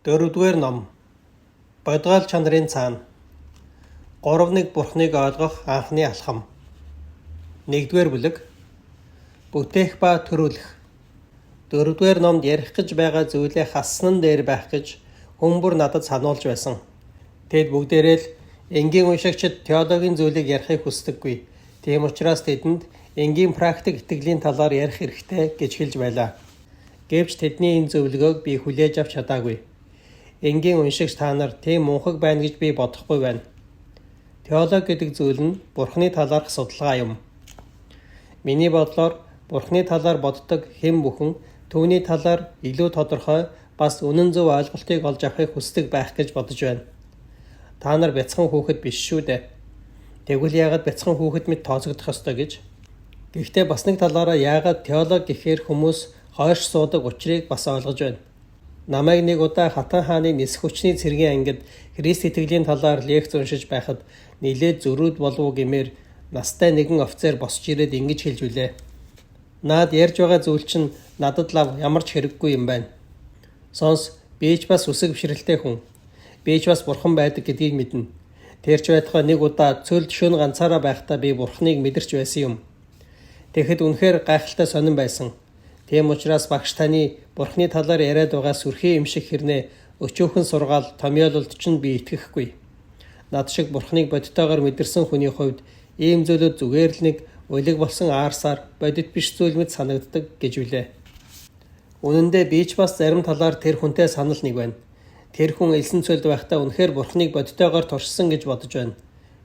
Дөрөвдүгээр ном. Бодгойл чанарын цаана. 3-1 Бурхныг ойлгох анхны алхам. Нэгдүгээр бүлэг. Бүтээх ба төрүүлэх. Дөрөвдүгээр номд ярих гэж байгаа зүйлээ хассан нь дээр байх гэж хүн бүр надад сануулж байсан. Тэд бүгдээрээ л энгийн уншигчид теологийн зүйлийг ярихыг хүсдэггүй. Тийм учраас тэдэнд энгийн практик итгэлийн талаар ярих хэрэгтэй гэж хэлж байлаа. Гэвч тэдний энэ зөвлөгөөг би хүлээж авч чадаагүй. Энгийн уншигч та нар тийм мунхаг байна гэж би бодохгүй байна. Теологи гэдэг зүйл нь Бурхны талаарх судалгаа юм. Миний бодлоор Бурхны талаар боддог хэн бүхэн түүний талаар илүү тодорхой бас үнэн зөв ойлголтыг олж авахыг хүсдэг байх гэж бодож байна. Та нар бяцхан хүүхэд биш шүү дээ. Тэгвэл яагаад бяцхан хүүхэд мэт тооцогдох ёстой гэж? Гэхдээ бас нэг талаараа яагаад теологи гэхээр хүмүүс хойш суудаг учрыг бас ойлгож байна. Намайг нэг удаа Хатан хааны нисэх хүчний цэргийн ангид Христ итгэлийн талаар лекц уншиж байхад нэлээд зөрүүд болов уу гэмээр настай нэгэн офицер босч ирээд ингэж хэлж билээ. Наад ярьж байгаа зүйл чинь надад лав ямар ч хэрэггүй юм байна. Сонс, би ч бас үсэг бишрэлтэй хүн. Би ч бас бурхан байдаг гэдгийг мэднэ. Тэр ч байтугай нэг удаа цөлд шөнө ганцаараа байхдаа би бурханыг мэдэрч байсан юм. Тэгэхэд үнэхээр гайхалтай сонин байсан. Тийм учраас багш таны бурхны талаар яриад байгаа сүрхий юм шиг хэрнээ өчүүхэн сургаал томьёололд чинь би итгэхгүй. Над шиг бурхныг бодитойгоор мэдэрсэн хүний хувьд ийм зүйлүүд зүгээр л нэг улиг болсон аарсаар бодит биш зүйл мэт санагддаг гэж билээ. Үнэн дээр би ч бас зарим талаар тэр хүнтэй санал нэг байна. Тэр хүн элсэн цөлд байхдаа үнэхээр бурхныг бодитойгоор туршсан гэж бодож байна.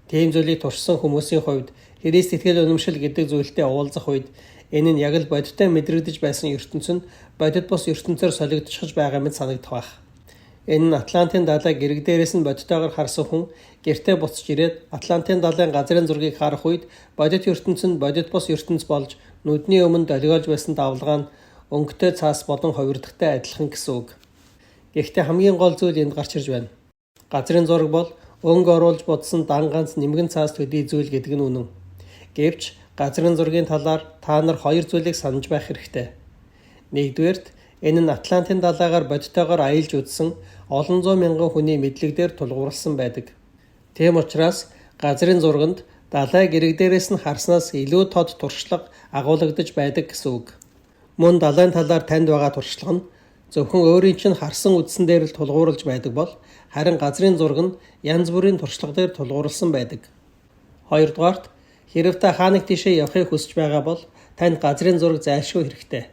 Тийм зүйлийг туршсан хүмүүсийн хувьд Христ итгэл үнэмшил гэдэг зүйлтэй уулзах үед энэ нь яг л бодиттой мэдрэгдэж байсан ертөнц нь бодит бус ертөнцөөр солигдчихож байгаа мэт санагдах байх. Энэ нь Атлантын далайг эрэг дээрээс нь бодитойгоор харсан хүн гэртээ буцаж ирээд Атлантын далайн газрын зургийг харах үед бодит ертөнц нь бодит бус ертөнц болж нүдний өмнө долгиолж байсан давлгаа нь өнгөтэй цаас болон хувирдахтай адилхан гэсэн үг. Гэхдээ хамгийн гол зүйл энд гарч ирж байна. Газрын зураг бол өнгө оруулж будсан дан ганц нимгэн цаас төдий зүйл гэдэг нь үнэн. Гэвч газрын зургийн талаар та нар хоёр зүйлийг санаж байх хэрэгтэй. Нэгдүгээрт, энэ нь Атлантын далайгаар бодитойгоор аялж үзсэн олон зуун мянган хүний мэдлэг дээр тулгуурласан байдаг. Тийм учраас газрын зурганд далайг эрэг дээрээс нь харснаас илүү тод туршлага агуулгадаж байдаг гэсэн үг. Мөн далайн талаар танд байгаа туршлага нь зөвхөн өөрийн чинь харсан үзсэн дээр л тулгуурлаж байдаг бол харин газрын зураг нь янз бүрийн туршлага дээр тулгуурласан байдаг. Хоёрдугаарт, хэрэв та хаа нэг тийшээ явахыг хүсэж байгаа бол танд газрын зураг зайлшгүй хэрэгтэй.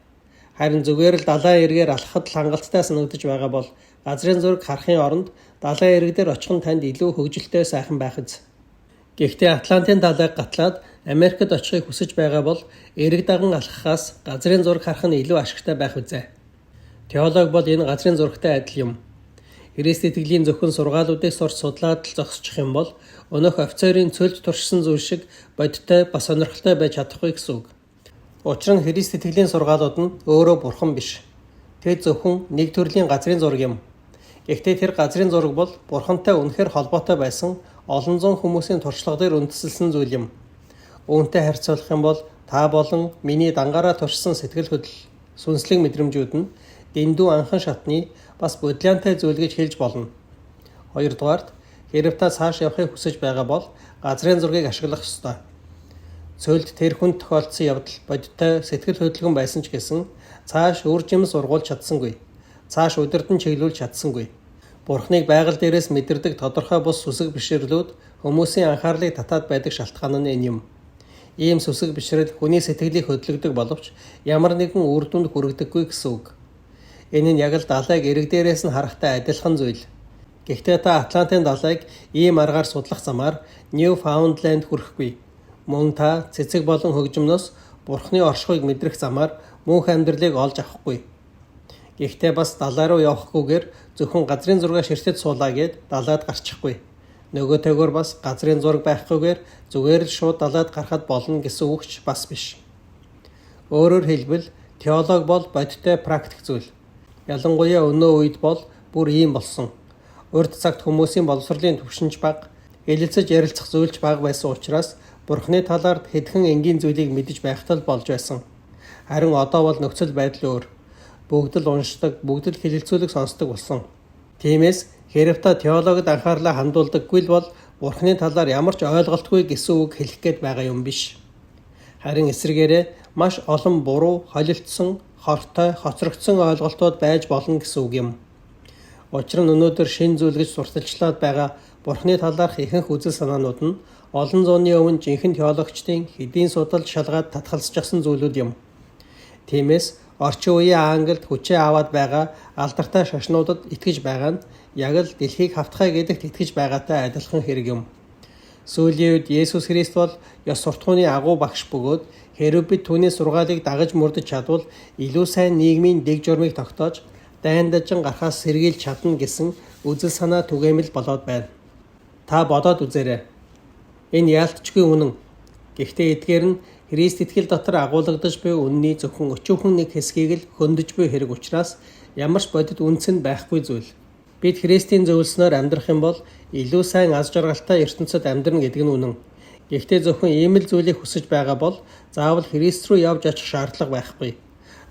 Харин зүгээр л далайн эргээр алхахад л хангалттай санагдаж байгаа бол газрын зураг харахын оронд далайн эрэг дээр очих нь танд илүү хөгжилтэй сайхан байх биз. Гэхдээ Атлантын далайг гатлаад Америкт очихыг хүсэж байгаа бол эрэг даган алхахаас газрын зураг харах нь илүү ашигтай байх билээ. Теологи бол энэ газрын зурагтай адил юм. Христ итгэлийн зөвхөн сургаалуудыг сурч судлаад л зогсчих юм бол өнөөх офицерын цөлд туршсан зүйл шиг бодиттой бас сонирхолтой байж чадахгүй гэсэн үг. Учир нь Христ итгэлийн сургаалууд нь өөрөө бурхан биш. Тэд зөвхөн нэг төрлийн газрын зураг юм. Гэхдээ тэр газрын зураг бол бурхантай үнэхээр холбоотой байсан олон зуун хүмүүсийн туршлага дээр үндэслэсэн зүйл юм. Үүнтэй харьцуулах юм бол та болон миний дангаараа туршсан сэтгэл хөдлөл, сүнслэг мэдрэмжүүд нь дэндүү анхан шатны бас будилиантай зүйл гэж хэлж болно. Хоёрдугаарт, хэрэв та цааш явахыг хүсэж байгаа бол газрын зургийг ашиглах ёстой. Цөлд тэр хүнд тохиолдсон явдал бодиттой сэтгэл хөдөлгөөн байсан ч гэсэн цааш үр жимс ургуулж чадсангүй. Цааш удирдан чиглүүлж чадсангүй. Бурхныг байгаль дээрээс мэдэрдэг тодорхой бус сүсэг бишрлүүд хүмүүсийн анхаарлыг татаад байдаг шалтгаан нь энэ юм. Ийм сүсэг бишрэл хүний сэтгэлийг хөдлөгдөг боловч ямар нэгэн үр дүнд хүргэдэггүй гэсэн үг. Энэ нь яг л далайг эрэг дээрээс нь харахтай адилхан зүйл. Гэхдээ та Атлантын далайг ийм аргаар судлах замаар Ньюфаундленд хүрэхгүй. Мөн та цэцэг болон хөгжмнөөс Бурхны оршихуйг мэдрэх замаар мөнх амьдралыг олж авахгүй. Гэхдээ бас далай руу явахгүйгээр зөвхөн газрын зургаа ширтэж суулаа гээд далайд гарчихгүй. Нөгөөтэйгөр бас газрын зураг байхгүйгээр зүгээр л шууд далайд гарахад болно гэсэн үг ч бас биш. Өөрөөр хэлбэл теологи бол бодиттой практик зүйл. Ялангуяа өнөө үед бол бүр ийм болсон. Урд цагт хүмүүсийн боловсролын түвшин ч бага, хэлэлцэж ярилцах зүйл ч бага байсан учраас Бурхны талаар хэдхэн энгийн зүйлийг мэдэж байхад л болж байсан. Харин одоо бол нөхцөл байдал өөр. Бүгд л уншдаг, бүгд л хэлэлцүүлэг сонсдог болсон. Тиймээс хэрэв та теологид анхаарлаа хандуулдаггүй л бол Бурханы талаар ямар ч ойлголтгүй гэсэн үг хэлэх гээд байгаа юм биш. Харин эсрэгээрээ маш олон буруу, холилдсон, хортой, хоцрогдсон ойлголтууд байж болно гэсэн үг юм. Учир нь өнөөдөр шинэ зүйл гэж сурталчлаад байгаа Бурханы талаарх ихэнх үзэл санаанууд нь олон зууны өмнө жинхэнэ теологчдын хэдийн судалж шалгаад татгалзчихсан зүйлүүд юм. Тиймээс орчин үеийн Англид хүчээ аваад байгаа алдартай шашнуудад итгэж байгаа нь яг л дэлхийг хавтгай гэдэгт итгэж байгаатай адилхан хэрэг юм. Сүүлийн үед Есүс Христ бол ёс суртахууны агуу багш бөгөөд хэрэв бид түүний сургаалыг дагаж мөрдөж чадвал илүү сайн нийгмийн дэг журмыг тогтоож дайн дажин гарахаас сэргийлж чадна гэсэн үзэл санаа түгээмэл болоод байна. Та бодоод үзээрэй. Энэ яалтчгүй үнэн. Гэхдээ эдгээр нь Христ итгэл дотор агуулгадаж буй үнэний зөвхөн өчүүхэн нэг хэсгийг л хөндөж буй хэрэг учраас ямар ч бодит үндэс нь байхгүй зүйл. Бид Христийн зөвлөснөөр амьдрах юм бол илүү сайн аз жаргалтай ертөнцөд амьдрна гэдэг нь үнэн. Гэхдээ зөвхөн ийм л зүйлийг хүсэж байгаа бол заавал Христ рүү явж очих шаардлага байхгүй.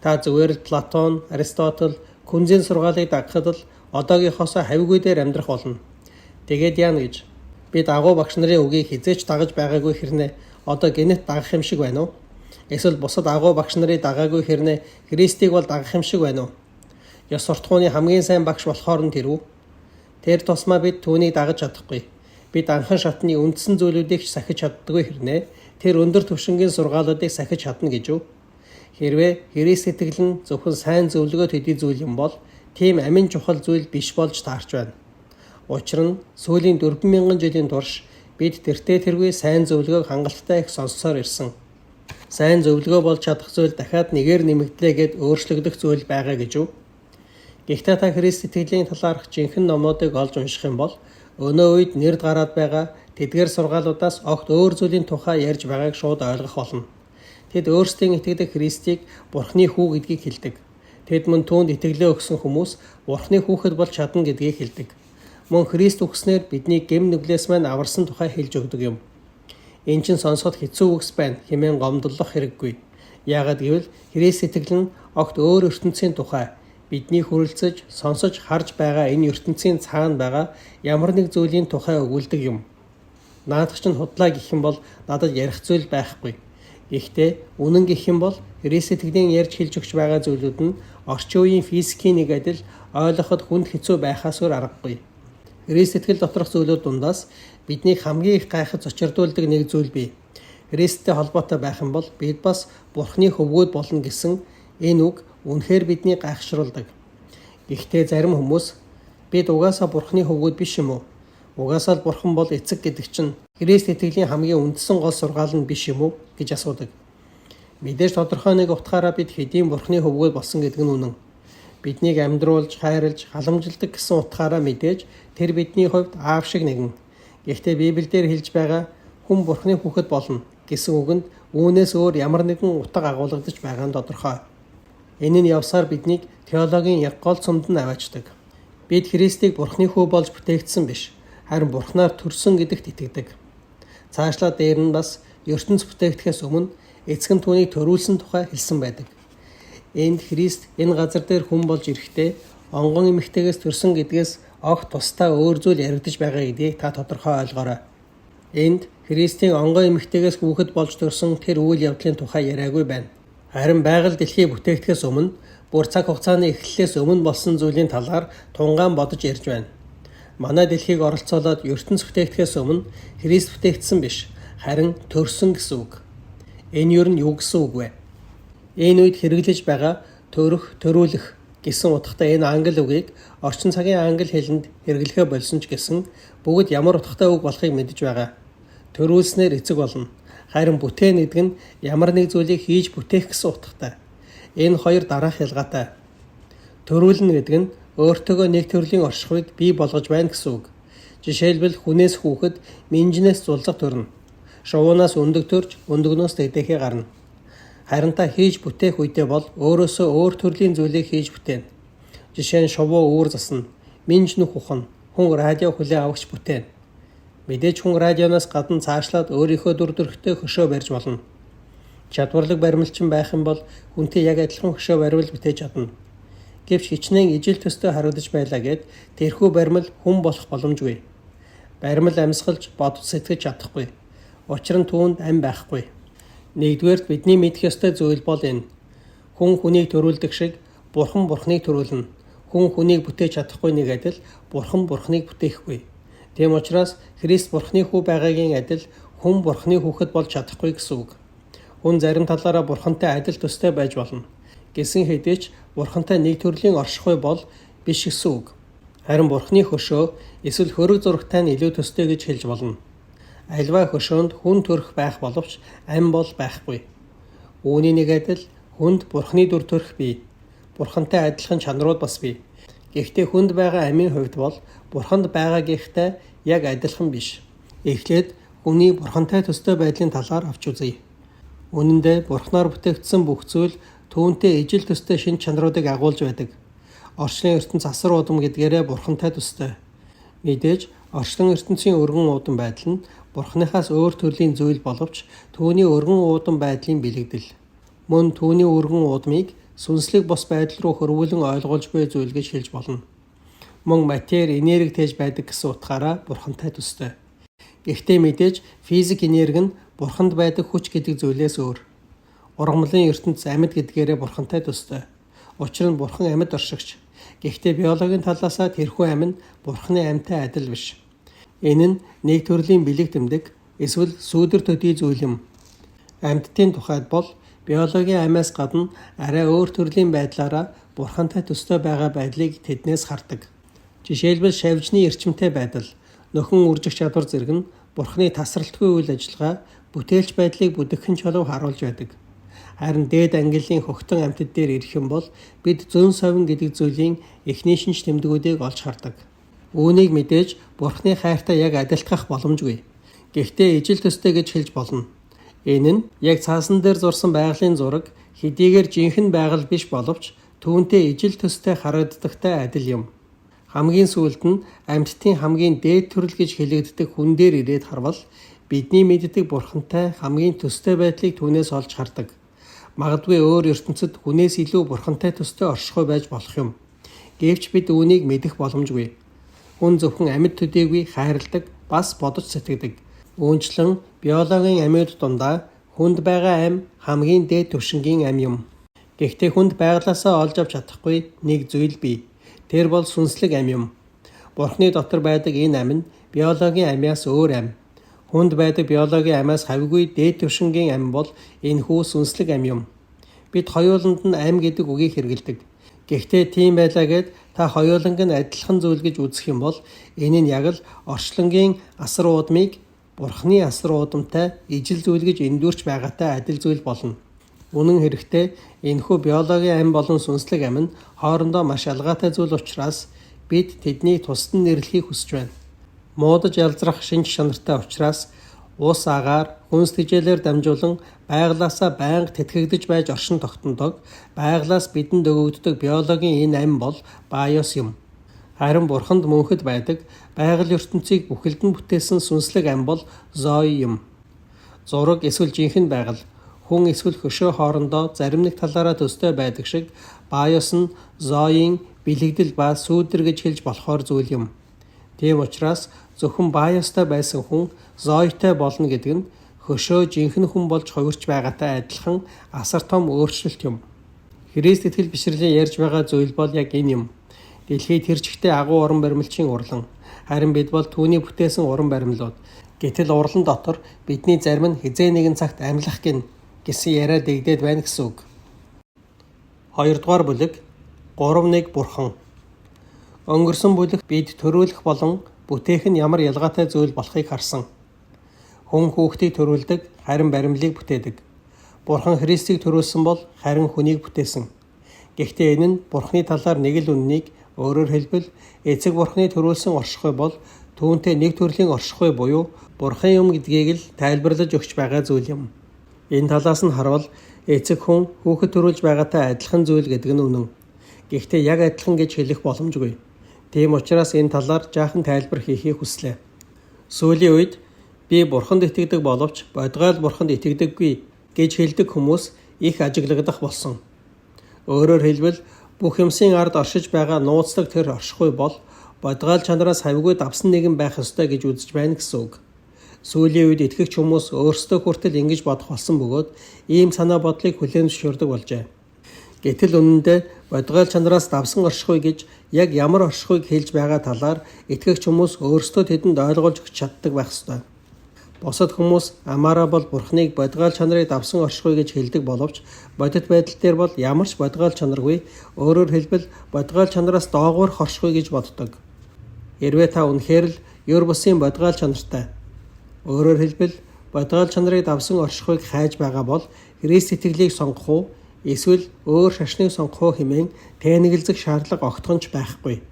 Та зүгээр л Платон, Аристотель, Күнзийн сургаалыг дагахад л одоогийнхоосоо хавьгүй дээр амьдрах болно. Тэгээд яана гэж бид агуу багш нарын үгийг хэзээ ч дагаж байгаагүй хэрнээ одоо гэнэт дагах юм шиг байна уу? Эсвэл бусад агуу багш нарыг дагаагүй хэрнээ Христийг бол дагах юм шиг байна уу? Ёс суртахууны хамгийн сайн багш болохоор нь тэр үү? Тэр тусмаа бид түүнийг дагаж чадахгүй. Бид анхан шатны үндсэн зүйлүүдийг ч сахиж чаддаггүй хэрнээ тэр өндөр түвшингийн сургаалуудыг сахиж чадна гэж үү? Хэрвээ Христ итгэл нь зөвхөн сайн зөвлөгөө төдий зүйл юм бол тийм амин чухал зүйл биш болж таарч байна. Учир нь сүүлийн 4000 жилийн турш бид тэртээ тэргүй сайн зөвлөгөөг хангалттай их сонссоор ирсэн. Сайн зөвлөгөө болж чадах зүйл дахиад нэгээр нэмэгдлээ гээд өөрчлөгдөх зүйл байгаа гэж үү? Гэхдээ та Христ итгэлийн талаарх жинхэнэ номнуудыг олж унших юм бол өнөө үед нэрд гараад байгаа тэдгээр сургаалуудаас огт өөр зүйлийн тухай ярьж байгааг шууд ойлгох болно. Тэд өөрсдийн итгэдэг Христийг Бурхны хүү гэдгийг хэлдэг. Тэд мөн түүнд итгэлээ өгсөн хүмүүс Бурхны хүүхэд болж чадна гэдгийг хэлдэг. Мөн Христ үхснээр бидний гэм нүглээс маань аварсан тухай хэлж өгдөг юм. Энэ чинь сонсоход хэцүү үгс байна хэмээн гомдлох хэрэггүй. Яагаад гэвэл Христ итгэл нь огт өөр ертөнцийн тухай бидний хүрэлцэж, сонсож, харж байгаа энэ ертөнцийн цаана байгаа ямар нэг зүйлийн тухай өгүүлдэг юм. Наадах чинь худлаа гэх юм бол надад ярих зүйл байхгүй. Гэхдээ үнэн гэх юм бол Христ итгэлийн ярьж хэлж өгч байгаа зүйлүүд нь орчин үеийн физикийн нэг адил ойлгоход хүнд хэцүү байхаас өөр аргагүй. Христ итгэл доторх зүйлүүд дундаас биднийг хамгийн их гайхаж цочирдуулдаг нэг зүйл бий. Христтэй холбоотой байх юм бол бид бас Бурхны хөвгүүд болно гэсэн энэ үг үнэхээр биднийг гайхшруулдаг. Гэхдээ зарим хүмүүс бид угаасаа Бурхны хөвгүүд биш юм уу? Угаасаа л Бурхан бол эцэг гэдэг чинь Христ итгэлийн хамгийн үндсэн гол сургаал нь биш юм уу гэж асуудаг. Мэдээж тодорхой нэг утгаараа бид хэдийн Бурхны хөвгүүд болсон гэдэг нь үнэн. Биднийг амьдруулж, хайрлж, халамжилдаг гэсэн утгаараа мэдээж тэр бидний хувьд аав шиг нэгэн. Гэхдээ Библиэлд хэлж байгаа хүн Бурхны хүүхэд болно гэсэн үгэнд үүнээс өөр ямар нэгэн утга агуулгадаж байгаа нь тодорхой. Энэ нь явсаар биднийг теологийн яг гол цөмд нь аваачдаг. Бид Христийг Бурхны хүү болж бүтээгдсэн биш, харин Бурхнаар төрсөн гэдэгт итгэдэг. Цаашлаад дээр нь бас ертөнц бүтээгдэхээс өмнө эцэг нь түүнийг төрүүлсэн тухай хэлсэн байдаг. Энд Христ энэ газар дээр хүн болж ирэхдээ онгон эмэгтэйгээс төрсөн гэдгээс огт тусдаа өөр зүйл яригдаж байгаа гэдгийг та тодорхой ойлгоорой. Энд Христийн онгон эмэгтэйгээс хүүхэд болж төрсөн тэр үйл явдлын тухай яриагүй байна. Харин байгаль дэлхий бүтээгдэхээс өмнө бүр цаг хугацааны эхлэлээс өмнө болсон зүйлийн талаар тунгаан бодож ярьж байна. Манай дэлхийг оролцоолоод ертөнц бүтээгдэхээс өмнө Христ бүтээгдсэн биш, харин төрсөн гэсэн үг. Энэ ер нь юу гэсэн үг вэ? Энэ үед хэрэглэж байгаа төрөх, төрүүлэх гэсэн утгатай энэ англи үгийг орчин цагийн англи хэлэнд хэрэглэхээ болсон ч гэсэн бүгд ямар утгатай үг болохыг мэдэж байгаа. Төрүүлснээр эцэг болно. Харин бүтээн гэдэг нь ямар нэг зүйлийг хийж бүтээх гэсэн утгатай. Энэ хоёр дараах ялгаатай. Төрүүлнэ гэдэг нь өөртөөгөө нэг төрлийн оршихуйг бий болгож байна гэсэн үг. Жишээлбэл хүнээс хүүхэд, минжнээс зулзах төрнө. Шувуунаас өндөг төрж, өндөгнөөс тэдэхээ гарна. Харин та хийж бүтээх үедээ бол өөрөөсөө өөр төрлийн зүйлийг хийж бүтээнэ. Жишээ нь шувуу үүр засна, минж нүх ухна, хүн радио хүлээн авахч бүтээнэ. Мэдээж хүн радионоос гадна цаашлаад өөрийнхөө дүр төрхтэй хөшөө барьж болно. Чадварлаг баримлчин байх юм бол хүнтэй яг адилхан хөшөө баривал бүтээж чадна. Гэвч хэчнээн ижил төстэй харагдаж байлаа гээд тэрхүү баримал хүн болох боломжгүй. Баримал амьсгалж, бодож сэтгэж чадахгүй. Учир нь түүнд ам байхгүй. Нэгдүгээрт бидний мэдэх ёстой зүйл бол энэ. Хүн хүнийг төрүүлдэг шиг Бурхан Бурханыг төрүүлнэ. Хүн хүнийг бүтээж чадахгүй нэг адил Бурхан Бурханыг бүтээхгүй. Тийм учраас Христ Бурханы хүү байгаагийн адил хүн Бурханы хүүхэд болж чадахгүй гэсэн үг. Хүн зарим талаараа Бурхантай адил төстэй байж болно. Гэсэн хэдий ч Бурхантай нэг төрлийн оршихуй бол биш гэсэн үг. Харин Бурханы хөшөө эсвэл хөрөг зурагтай нь илүү төстэй гэж хэлж болно. Аливаа хөшөөнд хүн төрх байх боловч ам бол байхгүй. Үүний нэг адил хүнд Бурханы дүр төрх бий. Бурхантай адилхан чанарууд бас бий. Гэхдээ хүнд байгаа амийн хувьд бол Бурханд байгаагийнхтай яг адилхан биш. Эхлээд хүний Бурхантай төстэй байдлын талаар авч үзье. Үнэн дээр Бурханаар бүтээгдсэн бүх зүйл түүнтэй ижил төстэй шинж чанаруудыг агуулж байдаг. Орчлон ертөнц асар удам гэдгээрээ Бурхантай төстэй. Мэдээж орчлон ертөнцийн өргөн уудам байдал нь Бурханыхаас өөр төрлийн зүйл боловч түүний өргөн уудам байдлын бэлэгдэл. Мөн түүний өргөн уудмыг сүнслэг бус байдал руу хөрвүүлэн ойлгуулж буй зүйл гэж хэлж болно. Мөн матери энерги тээж байдаг гэсэн утгаараа Бурхантай төстэй. Гэхдээ мэдээж физик энерги нь Бурханд байдаг хүч гэдэг зүйлээс өөр. Ургамлын ертөнц амьд гэдгээрээ Бурхантай төстэй. Учир нь Бурхан амьд оршигч. Гэхдээ биологийн талаасаа тэрхүү амь нь Бурханы амьтай адил биш. Энэ нь нэг төрлийн бэлэг тэмдэг эсвэл сүүдэр төдий зүйл юм. Амьтдын тухайд бол биологийн амиас гадна арай өөр төрлийн байдлаараа Бурхантай төстэй байгаа байдлыг тэднээс хардаг. Жишээлбэл шавжны эрчимтэй байдал, нөхөн үржих чадвар зэрэг нь Бурханы тасралтгүй үйл ажиллагаа, бүтээлч байдлыг бүдэгхэн чулуу харуулж байдаг. Харин дээд ангиллын хөхтөн амьтад дээр ирэх юм бол бид зөн совин гэдэг зүйлийн эхний шинж тэмдгүүдийг олж хардаг. Үүнийг мэдээж Бурханы хайртай яг адилтгах боломжгүй. Гэхдээ ижил төстэй гэж хэлж болно. Энэ нь яг цаасан дээр зурсан байгалийн зураг хэдийгээр жинхэнэ байгаль биш боловч түүнтэй ижил төстэй харагддагтай адил юм. Хамгийн сүүлд нь амьтдын хамгийн дээд төрөл гэж хэлэгддэг хүн дээр ирээд харвал бидний мэддэг Бурхантай хамгийн төстэй байдлыг түүнээс олж хардаг. Магадгүй өөр ертөнцид хүнээс илүү Бурхантай төстэй оршихуй байж болох юм. Гэвч бид үүнийг мэдэх боломжгүй. Хүн зөвхөн амьд төдийгүй хайрладаг, бас бодож сэтгэдэг. Үүнчлэн биологийн амьуд дундаа хүнд байгаа ам хамгийн дээд түвшингийн ам юм. Гэхдээ хүнд байгалиасаа олж авч чадахгүй нэг зүйл бий. Тэр бол сүнслэг ам юм. Бурхны дотор байдаг энэ ам нь биологийн амиас өөр ам. Хүнд байдаг биологийн амиас хавьгүй дээд түвшингийн ам бол энэхүү сүнслэг ам юм. Бид хоёуланд нь ам гэдэг үгийг хэрэглэдэг. Гэхдээ тийм байлаа гээд та хоёуланг нь адилхан зүйл гэж үзэх юм бол энэ нь яг л орчлонгийн асар уудмыг Бурхны асар уудамтай ижил зүйл гэж эндүрч байгаатай адил зүйл болно. Үнэн хэрэгтээ энэхүү биологийн ам болон сүнслэг ам нь хоорондоо маш ялгаатай зүйл учраас бид тэднийг тусад нь нэрлэхийг хүсэж байна. Муудаж ялзрах шинж чанартай учраас ус агаар хүнс тэжээлээр дамжуулан байгалиасаа байнга тэтгэгдэж байж оршин тогтнодог, байгалиас бидэнд өгөгддөг биологийн энэ ам бол биос юм. Харин Бурханд мөнхөд байдаг байгаль ертөнцийг бүхэлд нь бүтээсэн сүнслэг ам бол зои юм. Зураг эсвэл жинхэнэ байгаль, хүн эсвэл хөшөө хоорондоо зарим нэг талаараа төстэй байдаг шиг биос нь зоийн бэлэгдэл ба сүүдэр гэж хэлж болохоор зүйл юм. Тийм учраас зөвхөн биостой байсан хүн зоитой болно гэдэг нь хөшөө жинхэнэ хүн болж хувирч байгаатай адилхан асар том өөрчлөлт юм. Христ итгэл бишрэлийн ярьж байгаа зүйл бол яг энэ юм. Дэлхий тэр чигтээ агуу уран баримлчийн урлан. Харин бид бол түүний бүтээсэн уран баримлууд. Гэтэл урлан дотор бидний зарим нь хэзээ нэгэн цагт амьлах гин гэсэн яриа дэгдээд байна гэсэн үг. 2 дугаар бүлэг 3-1 Бурхан. Өнгөрсөн бүлэгт бид төрүүлэх болон бүтээх нь ямар ялгаатай зүйл болохыг харсан. Хүн хүүхдийг төрүүлдэг, харин баримлыг бүтээдэг. Бурхан Христийг төрүүлсэн бол харин хүнийг бүтээсэн. Гэхдээ энэ нь Бурханы талаар нэг л үнэнийг, өөрөөр хэлбэл эцэг Бурханы төрүүлсэн оршихуй бол түүнтэй нэг төрлийн оршихуй буюу Бурхан юм гэдгийг л тайлбарлаж өгч байгаа зүйл юм. Энэ талаас нь харвал эцэг хүн хүүхэд төрүүлж байгаатай адилхан зүйл гэдэг нь үнэн. Гэхдээ яг адилхан гэж хэлэх боломжгүй. Тийм учраас энэ талаар жаахан тайлбар хийхийг хүслээ. Сүүлийн үед би Бурханд итгэдэг боловч бодгойл Бурханд итгэдэггүй гэж хэлдэг хүмүүс их ажиглагдах болсон. Өөрөөр хэлбэл Бүх юмсын ард оршиж байгаа нууцлаг тэр оршихуй бол бодгойл чанараас хавьгүй давсан нэгэн байх ёстой гэж үзэж байна гэсэн үг. Сүүлийн үед итгэгч хүмүүс өөрсдөө хүртэл ингэж бодох болсон бөгөөд ийм санаа бодлыг хүлээн зөвшөөрдөг болжээ. Гэтэл үнэндээ бодгойл чанараас давсан оршихуй гэж яг ямар оршихуйг хэлж байгаа талаар итгэгч хүмүүс өөрсдөө тэдэнд ойлгуулж өгч чаддаг байх ёстой. Бусад хүмүүс амаараа бол Бурханыг бодгойл чанарыг давсан оршихуй гэж хэлдэг боловч бодит байдал дээр бол ямар ч бодгойл чанаргүй, өөрөөр хэлбэл бодгойл чанараас доогуурх оршихуй гэж боддог. Хэрвээ та үнэхээр л ер бусын бодгойл чанартай, өөрөөр хэлбэл бодгойл чанарыг давсан оршихуйг хайж байгаа бол Христ итгэлийг сонгох уу эсвэл өөр шашныг сонгох уу хэмээн тэнэгэлзэх шаардлага огтхон ч байхгүй.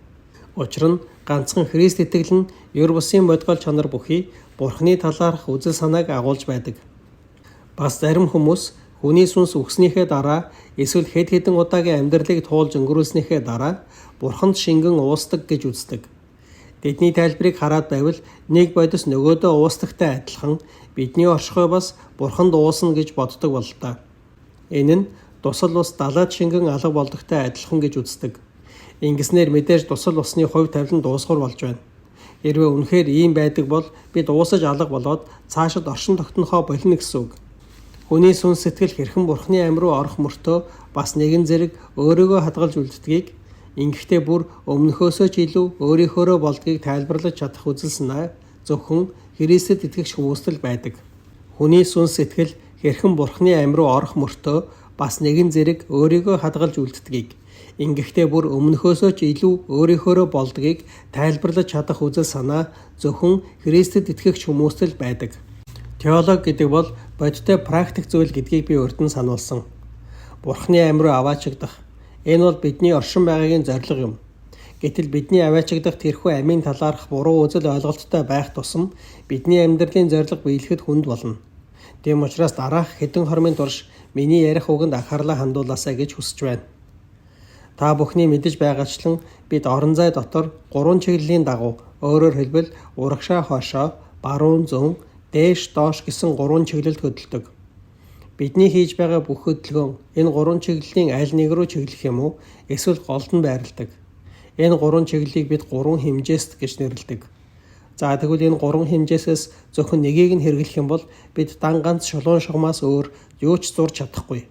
Учир нь ганцхан Христ итгэл нь ер бусын бодгойл чанар бүхий Бурханы талаарх үзэл санааг агуулж байдаг. Бас зарим хүмүүс хүний сүнс үхснийхээ дараа эсвэл хэд хэдэн удаагийн амьдралыг туулж өнгөрүүлснийхээ дараа Бурханд шингэн уусдаг гэж үздэг. Тэдний тайлбарыг хараад байвал нэг бодис нөгөөдөө уусдагтай адилхан бидний оршихуй бас Бурханд уусна гэж боддог бололтой. Энэ нь дусал ус далайд шингэн алга болдогтой адилхан гэж үздэг. Ингэснээр мэдээж дусал усны хувь тавилан дуусгавар болж байна. Хэрвээ үнэхээр ийм байдаг бол бид уусаж алга болоод цаашид оршин тогтнохоо болно гэсэн үг. Хүний сүнс сэтгэл хэрхэн Бурханы ам руу орох мөртөө бас нэгэн зэрэг өөрийгөө хадгалж үлддгийг, ингэхдээ бүр өмнөхөөсөө ч илүү өөрийнхөөрөө болдгийг тайлбарлаж чадах үзэл санаа зөвхөн Христэд итгэгч хүмүүст л байдаг. Хүний сүнс сэтгэл хэрхэн Бурханы ам руу орох мөртөө бас нэгэн зэрэг өөрийгөө хадгалж үлддгийг, ингэхдээ бүр өмнөхөөсөө ч илүү өөрийнхөөрөө болдгийг тайлбарлаж чадах үзэл санаа зөвхөн Христэд итгэгч хүмүүст л байдаг. Теолог гэдэг бол бодиттой практик зүйл гэдгийг би урд нь сануулсан. Бурханы ам руу аваачигдах. Энэ бол бидний оршин байгаагийн зорилго юм. Гэтэл бидний аваачигдах тэрхүү амийн талаарх буруу үзэл ойлголттой байх тусам бидний амьдралын зорилго биелэхэд хүнд болно. Тийм учраас дараах хэдэн хормын турш миний ярих үгэнд анхаарлаа хандуулаасай гэж хүсэж байна. Та бүхний мэдэж байгаачлан бид орон зай дотор гурван чиглэлийн дагуу, өөрөөр хэлбэл урагшаа хойшоо, баруун зүүн, дээш доош гэсэн гурван чиглэлд хөдөлдөг. Бидний хийж байгаа бүх хөдөлгөөн энэ гурван чиглэлийн аль нэг рүү чиглэх юм уу эсвэл голд нь байрладаг. Энэ гурван чиглэлийг бид гурван хэмжээст гэж нэрлэдэг. За тэгвэл энэ гурван хэмжээсээс зөвхөн нэгийг нь хэрэглэх юм бол бид дан ганц шулуун шугамаас өөр юу ч зурж чадахгүй.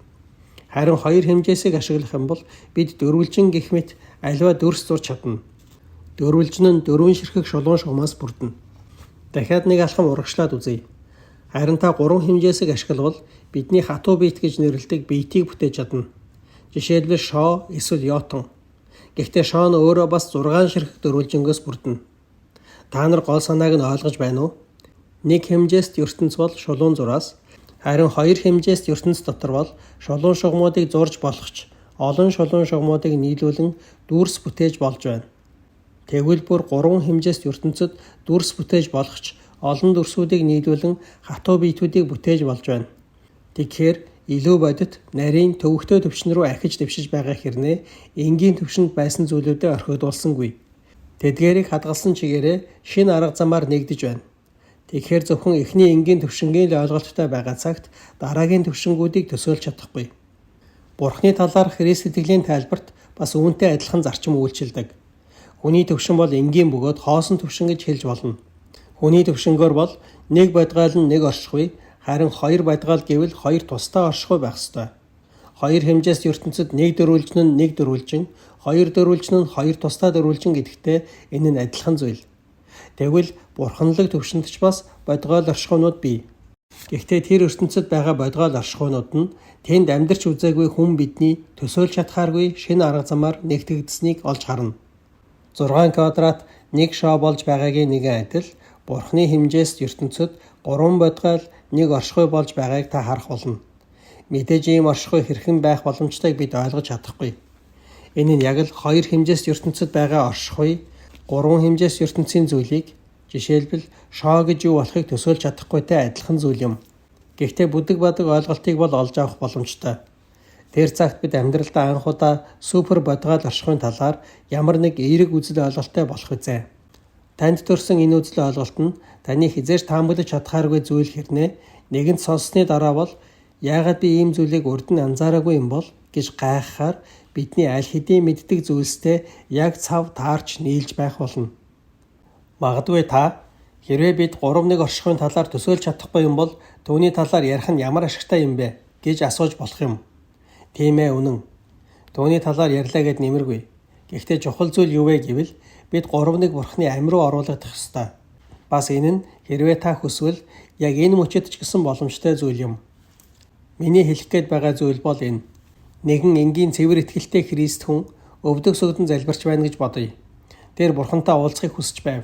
Харин хоёр хэмжээсийг ашиглах юм бол бид дөрвөлжин гэх мэт аливаа дүрс зурж чадна. Дөрвөлжин нь дөрвөн ширхэг шулуун шугамаас бүрдэнэ. Дахиад нэг алхам урагшлаад үзье. Харин та гурван хэмжээсийг ашиглавал бидний хатуу биет гэж нэрлэдэг биетийг бүтээж чадна. Жишээлбэл шоо эсвэл йотон. Гэхдээ шоо нь өөрөө бас 6 ширхэг дөрвөлжингөөс бүрдэнэ. Та нар гол санааг нь ойлгож байна уу? Нэг хэмжээст ертөнц бол шулуун зураас, харин хоёр хэмжээст ертөнц дотор бол шулуун шугамуудыг зурж болох ч олон шулуун шугамуудыг нийлүүлэн дүрс бүтээж болж байна. Тэгвэл бүр гурван хэмжээст ертөнцид дүрс бүтээж болох ч олон дүрсүүдийг нийлүүлэн хатуу биетүүдийг бүтээж болж байна. Тэгэхээр илүү бодит нарийн төвөгтэй төвшин рүү ахиж дэвшиж байгаа хэрнээ энгийн төвшөнд байсан зүйлүүдэд орхигдуулсангүй. Тэдгээрийг хадгалсан чигээрээ шинэ арга замаар нэгдэж байна. Тэгэхээр зөвхөн эхний энгийн төвшингийн л ойлголттой байгаа цагт дараагийн төвшингүүдийг төсөөлж чадахгүй. Бурхны талаарх Христ итгэлийн тайлбарт бас үүнтэй адилхан зарчим үйлчилдэг. Хүний төвшин бол энгийн бөгөөд хоосон төвшин гэж хэлж болно. Хүний төвшингөөр бол нэг бодгайл нь нэг оршихуй, харин хоёр бодгайл гэвэл хоёр тусдаа оршихуй байх ёстой. Хоёр хэмжээст ертөнцид нэг дөрвөлжин нь нэг дөрвөлжин, хоёр дөрвөлжин нь хоёр тусдаа дөрвөлжин гэдэгтэй энэ нь адилхан зүйл. Тэгвэл бурханлаг төвшөнд ч бас бодгойл оршихуйнууд бий. Гэхдээ тэр ертөнцид байгаа бодгойл оршихуйнууд нь тэнд амьдарч үзээгүй хүн бидний төсөөлж чадхааргүй шинэ арга замаар нэгтгэгдсэнийг олж харна. 6 квадрат нэг шоо болж байгаагийн нэгэн адил Бурхны хэмжээст ертөнцид гурван бодгойл нэг оршихуй болж байгааг та харах болно. Мэдээж ийм оршихуй хэрхэн байх боломжтойг бид ойлгож чадахгүй. Энэ нь яг л хоёр хэмжээст ертөнцид байгаа оршихуй гурван хэмжээст ертөнцийн зүйлийг, жишээлбэл шоо гэж юу болохыг төсөөлж чадахгүйтэй адилхан зүйл юм. Гэхдээ бүдэг бадаг ойлголтыг бол олж авах боломжтой. Тэр цагт бид амьдралдаа анх удаа супер бодгойл оршихуйн талаар ямар нэг эерэг үзэл ойлголттой болох үзээ. Танд төрсэн энэ үзэл ойлголт нь таны хэзээ ч таамаглаж чадхааргүй зүйл хэрнээ нэгэнд сонссны дараа бол яагаад би ийм зүйлийг урд нь анзаараагүй юм бол гэж гайхахаар бидний аль хэдийн мэддэг зүйлстэй яг цав таарч нийлж байх болно. Магадгүй та хэрвээ бид 3-1 оршихуйн талаар төсөөлж чадахгүй юм бол түүний талаар ярих нь ямар ашигтай юм бэ гэж асууж болох юм. Тийм ээ, үнэн. Түүний талаар ярьлаа гэд нэмэргүй. Гэхдээ чухал зүйл юу вэ гэвэл бид 3-1 Бурхны ам руу оруулагдах ёстой. Бас энэ нь хэрвээ та хүсвэл яг энэ мөчид ч гэсэн боломжтой зүйл юм. Миний хэлэх гээд байгаа зүйл бол энэ. Нэгэн энгийн цэвэр итгэлтэй Христ хүн өвдөг сөгдөн залбирч байна гэж бодъё. Тэр Бурхантай уулзахыг хүсэж байв.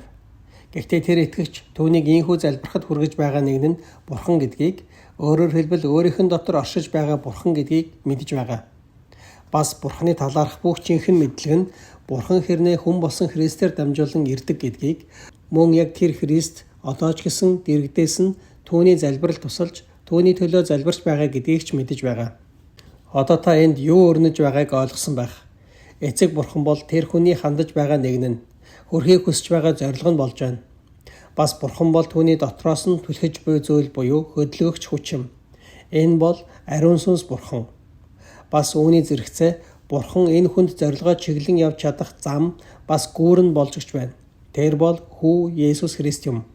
Гэхдээ тэр итгэгч түүнийг ийнхүү залбирахад хүргэж байгаа нэг нь Бурхан гэдгийг, өөрөөр хэлбэл өөрийнх нь дотор оршиж байгаа Бурхан гэдгийг мэдэж байгаа. Бас Бурханы талаарх бүх жинхэнэ мэдлэг нь Бурхан хэрнээ хүн болсон Христээр дамжуулан ирдэг гэдгийг, мөн яг тэр Христ одоо ч гэсэн дэргэдээс нь түүний залбирал тусалж, түүний төлөө залбирч байгаа гэдгийг ч мэдэж байгаа. Одоо та энд юу өрнөж байгааг ойлгосон байх. Эцэг Бурхан бол тэр хүний хандаж байгаа нэг нь хөрхийг хүсэж байгаа зорилго нь болж байна. Бас Бурхан бол түүний дотроос нь түлхэж буй зүйл буюу хөдөлгөгч хүч юм. Энэ бол ариун сүнс Бурхан. Бас үүний зэрэгцээ Бурхан энэ хүнд зорилгоо чиглэн явж чадах зам бас гүүр нь болж өгч байна. Тэр бол Хүү Есүс Христ юм.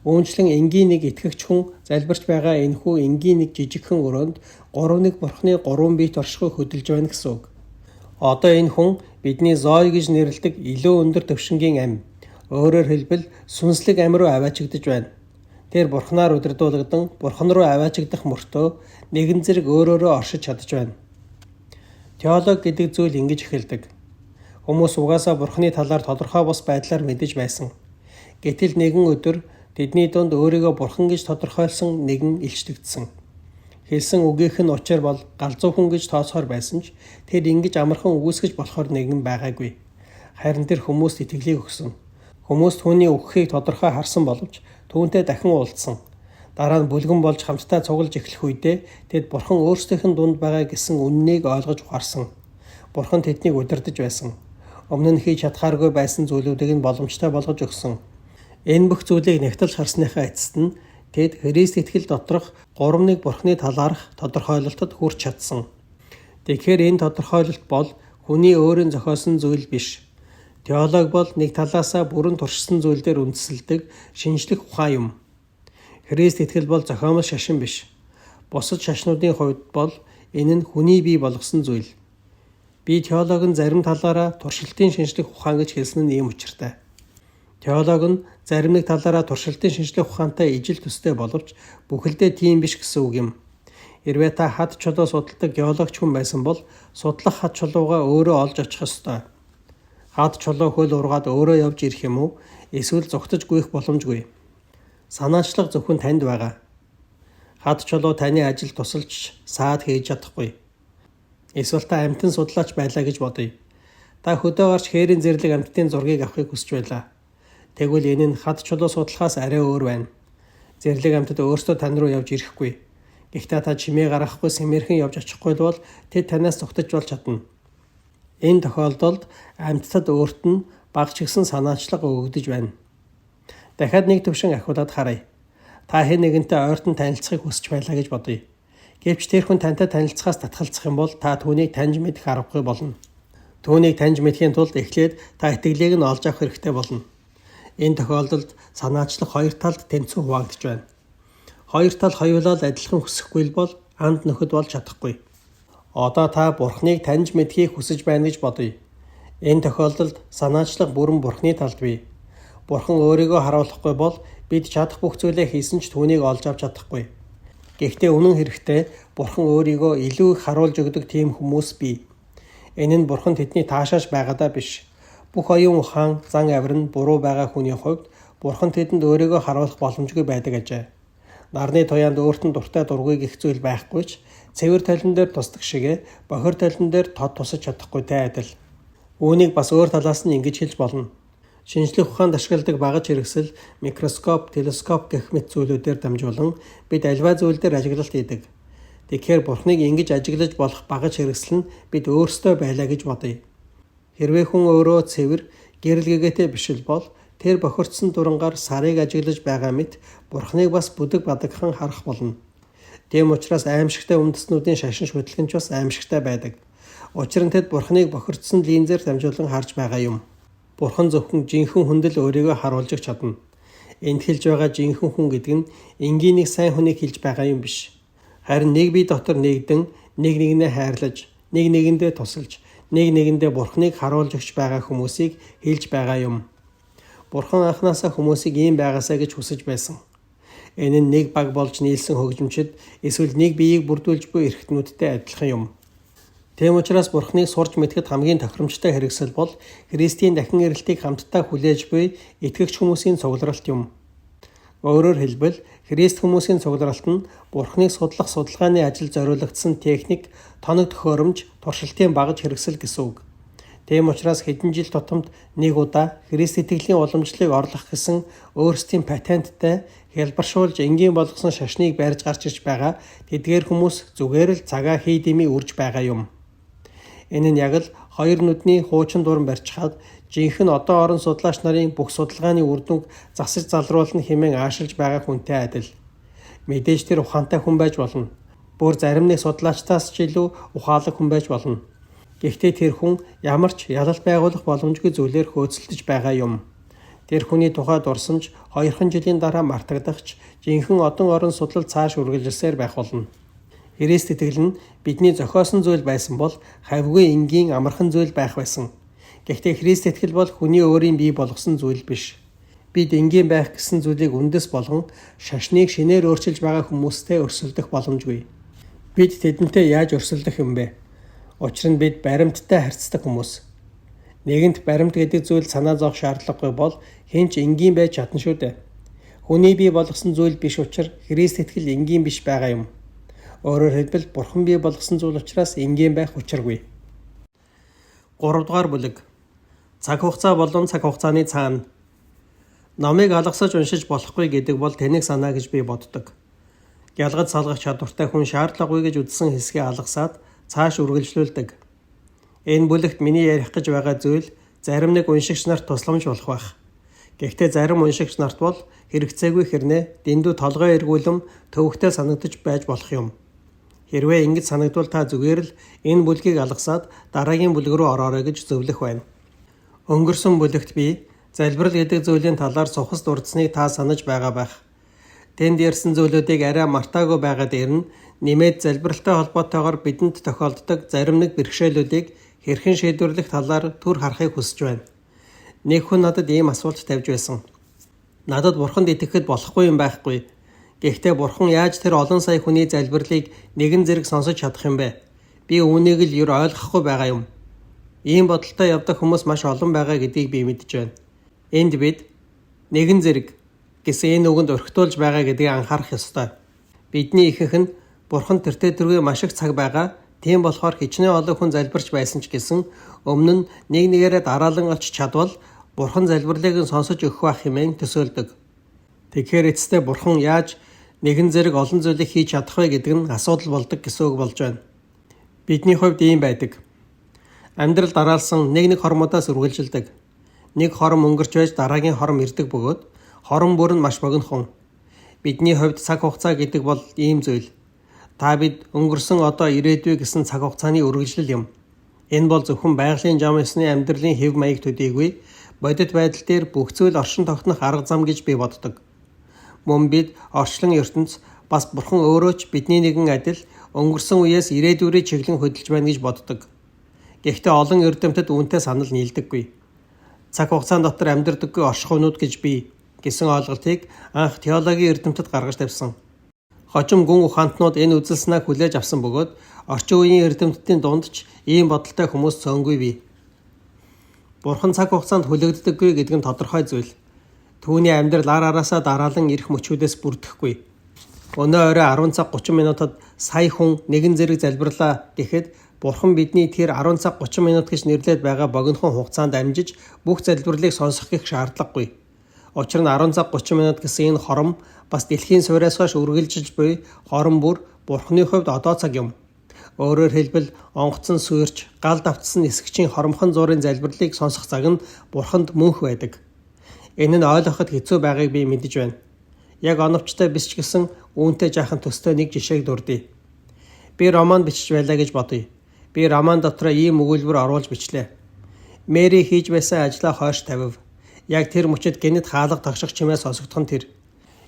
Үүнчлэн энгийн нэг итгэгч хүн залбирч байгаа энэхүү энгийн нэг жижигхэн өрөөнд 3-1 Бурханы 3 биет оршихуй хөдөлж байна гэсэн үг. Одоо энэ хүн бидний Зой гэж нэрлэдэг илүү өндөр түвшингийн ам, өөрөөр хэлбэл сүнслэг ам руу аваачигдаж байна. Тэр Бурханаар удирдуулагдан Бурхан руу аваачигдах мөртөө нэгэн зэрэг өөрөөрөө оршиж чадаж байна. Теолог гэдэг зүйл ингэж эхэлдэг. Хүмүүс угаасаа Бурханы талаар тодорхой бус байдлаар мэдэж байсан. Гэтэл нэгэн өдөр тэдний дунд өөрийгөө Бурхан гэж тодорхойлсон нэгэн илчлэгдсэн. Хэлсэн үгийнх нь учир бол галзуу хүн гэж тооцохоор байсан ч тэр ингэж амархан үгүйсгэж болохоор нэгэн байгаагүй. Харин тэр хүмүүст итгэлийг өгсөн. Хүмүүс түүний үхэхийг тодорхой харсан боловч түүнтэй дахин уулзсан. Дараа нь бүлгэн болж хамтдаа цуглаж эхлэх үедээ тэд Бурхан өөрсдийнх нь дунд байгаа гэсэн үнэнийг ойлгож ухаарсан. Бурхан тэднийг удирдах байсан. Өмнө нь хийж чадхааргүй байсан зүйлүүдийг нь боломжтой болгож өгсөн. Энэ бүх зүйлийг нягталж харсныхаа эцэст нь тэд Христ итгэл доторх 3-1 Бурханы талаарх тодорхойлолтод хүрч чадсан. Тэгэхээр энэ тодорхойлолт бол хүний өөрийн зохиосон зүйл биш. Теолог бол нэг талаасаа бүрэн туршсан зүйл дээр үндэслэдэг шинжлэх ухаан юм. Христ итгэл бол зохиомол шашин биш. Бусад шашнуудын хувьд бол энэ нь хүний бий болгосон зүйл. Би теолог нь зарим талаараа туршилтын шинжлэх ухаан гэж хэлсэн нь ийм учиртай. Теолог нь зарим нэг талаараа туршилтын шинжлэх ухаантай ижил төстэй боловч бүхэлдээ тийм биш гэсэн үг юм. Хэрвээ та хад чулуу судалдаг геологч хүн байсан бол судлах хад чулуугаа өөрөө олж очих ёстой. Хад чулуу хөл ургаад өөрөө явж ирэх юм уу? Эсвэл зугтаж гүйх боломжгүй. Санаачлага зөвхөн танд байгаа. Хад чулуу таны ажил тусалж саад хийж чадахгүй. Эсвэл та амьтан судлаач байлаа гэж бодъё. Та хөдөө гарч хээрийн зэрлэг амьтдын зургийг авахыг хүсэж байлаа. Тэгвэл энэ нь хад чулуу судлахаас арай өөр байна. Зэрлэг амьтад өөрсдөө тань руу явж ирэхгүй. Гэхдээ та чимээ гаргахгүй сэмэрхэн явж очихгүй бол тэд танаас зугтаж болж чадна. Энэ тохиолдолд амьтдад өөрт нь бага ч гэсэн санаачлага өгөгдөж байна. Дахиад нэг төвшин ахиулаад харъя. Та хэн нэгэнтэй ойртон танилцахыг хүсэж байлаа гэж бодъё. Гэвч тэр хүн тантай танилцахаас татгалзах юм бол та түүнийг таньж мэдэх аргагүй болно. Түүнийг таньж мэдэхийн тулд эхлээд та итгэлийг нь олж авах хэрэгтэй болно. Энэ тохиолдолд санаачлах хоёр талд тэнцвэн хуваагдаж байна. Хоёр тал хоёулаа л адилхан хүсэхгүй л бол анд нөхөд болж чадахгүй. Одоо та Бурхныг таньж мэдэхийг хүсэж байна гэж бодъё. Энэ тохиолдолд санаачлах бүрэн Бурхны талд бий. Бурхан өөрийгөө харуулахгүй бол бид чадах бүх зүйлээ хийсэн ч түүнийг олж авч чадахгүй. Гэхдээ үнэн хэрэгтээ Бурхан өөрийгөө илүү их харуулж өгдөг тийм хүмүүс бий. Энэ нь Бурхан тэдний таашааж байгаадаа биш. Бүх оюун ухаан, зан авир нь буруу байгаа хүний хувьд Бурхан тэдэнд өөрийгөө харуулах боломжгүй байдаг ажээ. Нарны туяанд өөрт нь дуртай дургүй гэх зүйл байхгүй ч цэвэр толин дээр тусдаг шигээ бохир толин дээр тод тусаж чадахгүйтэй адил. Үүнийг бас өөр талаас нь ингэж хэлж болно. Шинжлэх ухаанд ашигладаг багаж хэрэгсэл, микроскоп, телескоп гэх мэт зүйлүүдээр дамжуулан бид аливаа зүйл дээр ажиглалт хийдэг. Тэгэхээр Бурхныг ингэж ажиглаж болох багаж хэрэгсэл нь бид өөрсдөө байлаа гэж бодъё. Хэрвээ хүн өөрөө цэвэр, гэрэл гэгээтэй биш л бол тэр бохирдсон дурангаар сарыг ажиглаж байгаа мэт Бурхныг бас бүдэг бадагхан харах болно. Тийм учраас аимшигтай үндэстнүүдийн шашин шүтлэг нь ч бас аимшигтай байдаг. Учир нь тэд Бурханыг бохирдсон линзээр дамжуулан харж байгаа юм. Бурхан зөвхөн жинхэнэ хүнд л өөрийгөө харуулж өгч чадна. Энд хэлж байгаа жинхэнэ хүн гэдэг нь энгийн нэг сайн хүнийг хэлж байгаа юм биш. Харин нэг бие дотор нэгдэн нэг нэгнээ хайрлаж, нэг нэгэндээ тусалж, нэг нэгэндээ Бурханыг харуулж өгч байгаа хүмүүсийг хэлж байгаа юм. Бурхан анхнаасаа хүмүүсийг ийм байгаасай гэж хүсэж байсан. Энэ нь нэг баг болж нийлсэн хөгжимчид эсвэл нэг биеийг бүрдүүлж буй эрхтнүүдтэй адилхан юм. Тийм учраас Бурханыг сурч мэдэхэд хамгийн тохиромжтой хэрэгсэл бол Христийн дахин ирэлтийг хамтдаа хүлээж буй итгэгч хүмүүсийн цугларалт юм. Өөрөөр хэлбэл Христ хүмүүсийн цугларалт нь Бурханыг судлах судалгааны ажил зориулагдсан техник, тоног төхөөрөмж, туршилтын багаж хэрэгсэл гэсэн үг. Тийм учраас хэдэн жил тутамд нэг удаа Христ итгэлийн уламжлалыг орлох гэсэн өөрсдийн патенттай хялбаршуулж энгийн болгосон шашныг барьж гарч ирж байгаа тэдгээр хүмүүс зүгээр л цагаа хий дэмий үрж байгаа юм. Энэ нь яг л хоёр нүдний хуучин дуран барьчихаад жинхэнэ одоо орон судлаач нарын бүх судалгааны үр дүнг засаж залруулна хэмээн аашилж байгаа хүнтэй адил. Мэдээж тэр ухаантай хүн байж болно. Бүр зарим нэг судлаачдаас ч илүү ухаалаг хүн байж болно. Гэхдээ тэр хүн ямар ч ялалт байгуулах боломжгүй зүйлээр хөөцөлдөж байгаа юм. Тэр хүний тухай дурсамж хоёрхан жилийн дараа мартагдах ч жинхэнэ одон орон судлал цааш үргэлжилсээр байх болно. Христ итгэл нь бидний зохиосон зүйл байсан бол хавьгүй энгийн амархан зүйл байх байсан. Гэхдээ Христ итгэл бол хүний өөрийн бий болгосон зүйл биш. Бид энгийн байх гэсэн зүйлийг үндэс болгон шашныг шинээр өөрчилж байгаа хүмүүстэй өрсөлдөх боломжгүй. Бид тэдэнтэй яаж өрсөлдөх юм бэ? Учир нь бид баримттай харьцдаг хүмүүс. Нэгэнт баримт гэдэг зүйл санаа зовох шаардлагагүй бол хэн ч энгийн байж чадна шүү дээ. Хүний бий болгосон зүйл биш учраас Христ итгэл энгийн биш байгаа юм. Өөрөөр хэлбэл Бурхан бий болгосон зүйл учраас энгийн байх учиргүй. 3 дугаар бүлэг. Цаг хугацаа болон цаг хугацааны цаана. Номыг алгасаж уншиж болохгүй гэдэг бол тэнэг санаа гэж би боддог. Гялгаж салгах чадвартай хүн шаардлагагүй гэж үзсэн хэсгээ алгасаад цааш үргэлжлүүлдэг. Энэ бүлэгт миний ярих гэж байгаа зүйл зарим нэг уншигч нарт тусламж болох байх. Гэхдээ зарим уншигч нарт бол хэрэгцээгүй хэрнээ дэндүү толгой эргүүлэм төвөгтэй санагдаж байж болох юм. Хэрвээ ингэж санагдвал та зүгээр л энэ бүлгийг алгасаад дараагийн бүлэг рүү ороорой гэж зөвлөх байна. Өнгөрсөн бүлэгт би залбирал гэдэг зүйлийн талаар сухас дурдсаныг та санаж байгаа байх. Тэнд ярьсан зүйлүүдийг арай мартаагүй байгаа дээр нь нэмээд залбиралтай холбоотойгоор бидэнд тохиолддог зарим нэг бэрхшээлүүдийг хэрхэн шийдвэрлэх талаар түр харахыг хүсэж байна. Нэг хүн надад ийм асуулт тавьж байсан. Надад бурханд итгэхэд болохгүй юм байхгүй. Гэхдээ бурхан яаж тэр олон сая хүний залбирлыг нэгэн зэрэг сонсож чадах юм бэ? Би үүнийг л ер ойлгохгүй байгаа юм. Ийм бодолтой явдаг хүмүүс маш олон байгаа гэдгийг би мэдэж байна. Энд бид нэгэн зэрэг гэсэн энэ үгэнд орхитуулж байгаа гэдгийг анхаарах ёстой. Бидний ихэнх нь бурхан тэртээ тэргүй маш их цаг байгаа. Тийм болохоор хичнээн олон хүн залбирч байсан ч гэсэн өмнө нь нэг нэгээрээ дараалан олж чадвал бурхан залбирлыг нь сонсож өгөх байх хэмээн төсөөлдөг. Тэгэхээр эцэстээ бурхан яаж нэгэн зэрэг олон зүйлийг хийж чадах вэ гэдэг нь асуудал болдог гэсэн үг болж байна. Бидний хувьд ийм байдаг. Амьдрал дараалсан нэг нэг хормуудаас үргэлжилдэг. Нэг хором өнгөрч байж дараагийн хором ирдэг бөгөөд хором бүр нь маш богинохон. Бидний хувьд цаг хугацаа гэдэг бол ийм зүйл. Та бид өнгөрсөн одоо ирээдүй гэсэн цаг хугацааны үргэлжлэл юм. Энэ бол зөвхөн байгалийн жам ёсны амьдралын хэв маяг төдийгүй бодит байдал дээр бүх зүйл оршин тогтнох арга зам гэж би боддог. Мөн бид орчлон ертөнц бас бурхан өөрөө ч бидний нэгэн адил өнгөрсөн үеэс ирээдүйрээ чиглэн хөдөлж байна гэж боддог. Гэхдээ олон эрдэмтэд үүнтэй санал нийлдэггүй. Цаг хугацаан дотор амьдардаггүй оршихуйнууд гэж бий гэсэн ойлголтыг анх теологийн эрдэмтэд гаргаж тавьсан. Хожим гүн ухаантнууд энэ үзэл санааг хүлээж авсан бөгөөд орчин үеийн эрдэмтдийн дунд ч ийм бодолтой хүмүүс цөөнгүй бий. Бурхан цаг хугацаанд хүлэгддэггүй гэдэг нь тодорхой зүйл. Түүний амьдрал ар араасаа дараалан ирэх мөчүүдээс бүрдэхгүй. Өнөө орой 10 цаг 30 минутад сая хүн нэгэн зэрэг залбирлаа гэхэд Бурхан бидний тэр 10 цаг 30 минут гэж нэрлээд байгаа богинохон хугацаанд амжиж бүх залбирлыг сонсох гэх шаардлагагүй. Учир нь 10 цаг 30 минут гэсэн энэ хором бас дэлхийн сууриас хойш үргэлжилж буй хором бүр Бурханы хувьд одоо цаг юм. Өөрөөр хэлбэл онгоцон суурч гал давтсан нисгчийн хоромхон зуурын залбирлыг сонсох цаг нь Бурханд мөнх байдаг. Энэ нь ойлгоход хэцүү байгааг би мэдэж байна. Яг оновчтой биш ч гэсэн үүнтэй жаахан төстэй нэг жишээг дурдъя. Би роман бичиж байлаа гэж бодъё. Би роман дотроо ийм өгүүлбэр оруулж бичлээ. Мэри хийж байсан ажлаа хойш тавив. Яг тэр мөчид гэнэт хаалга тогших чимээ сонсогдох нь тэр.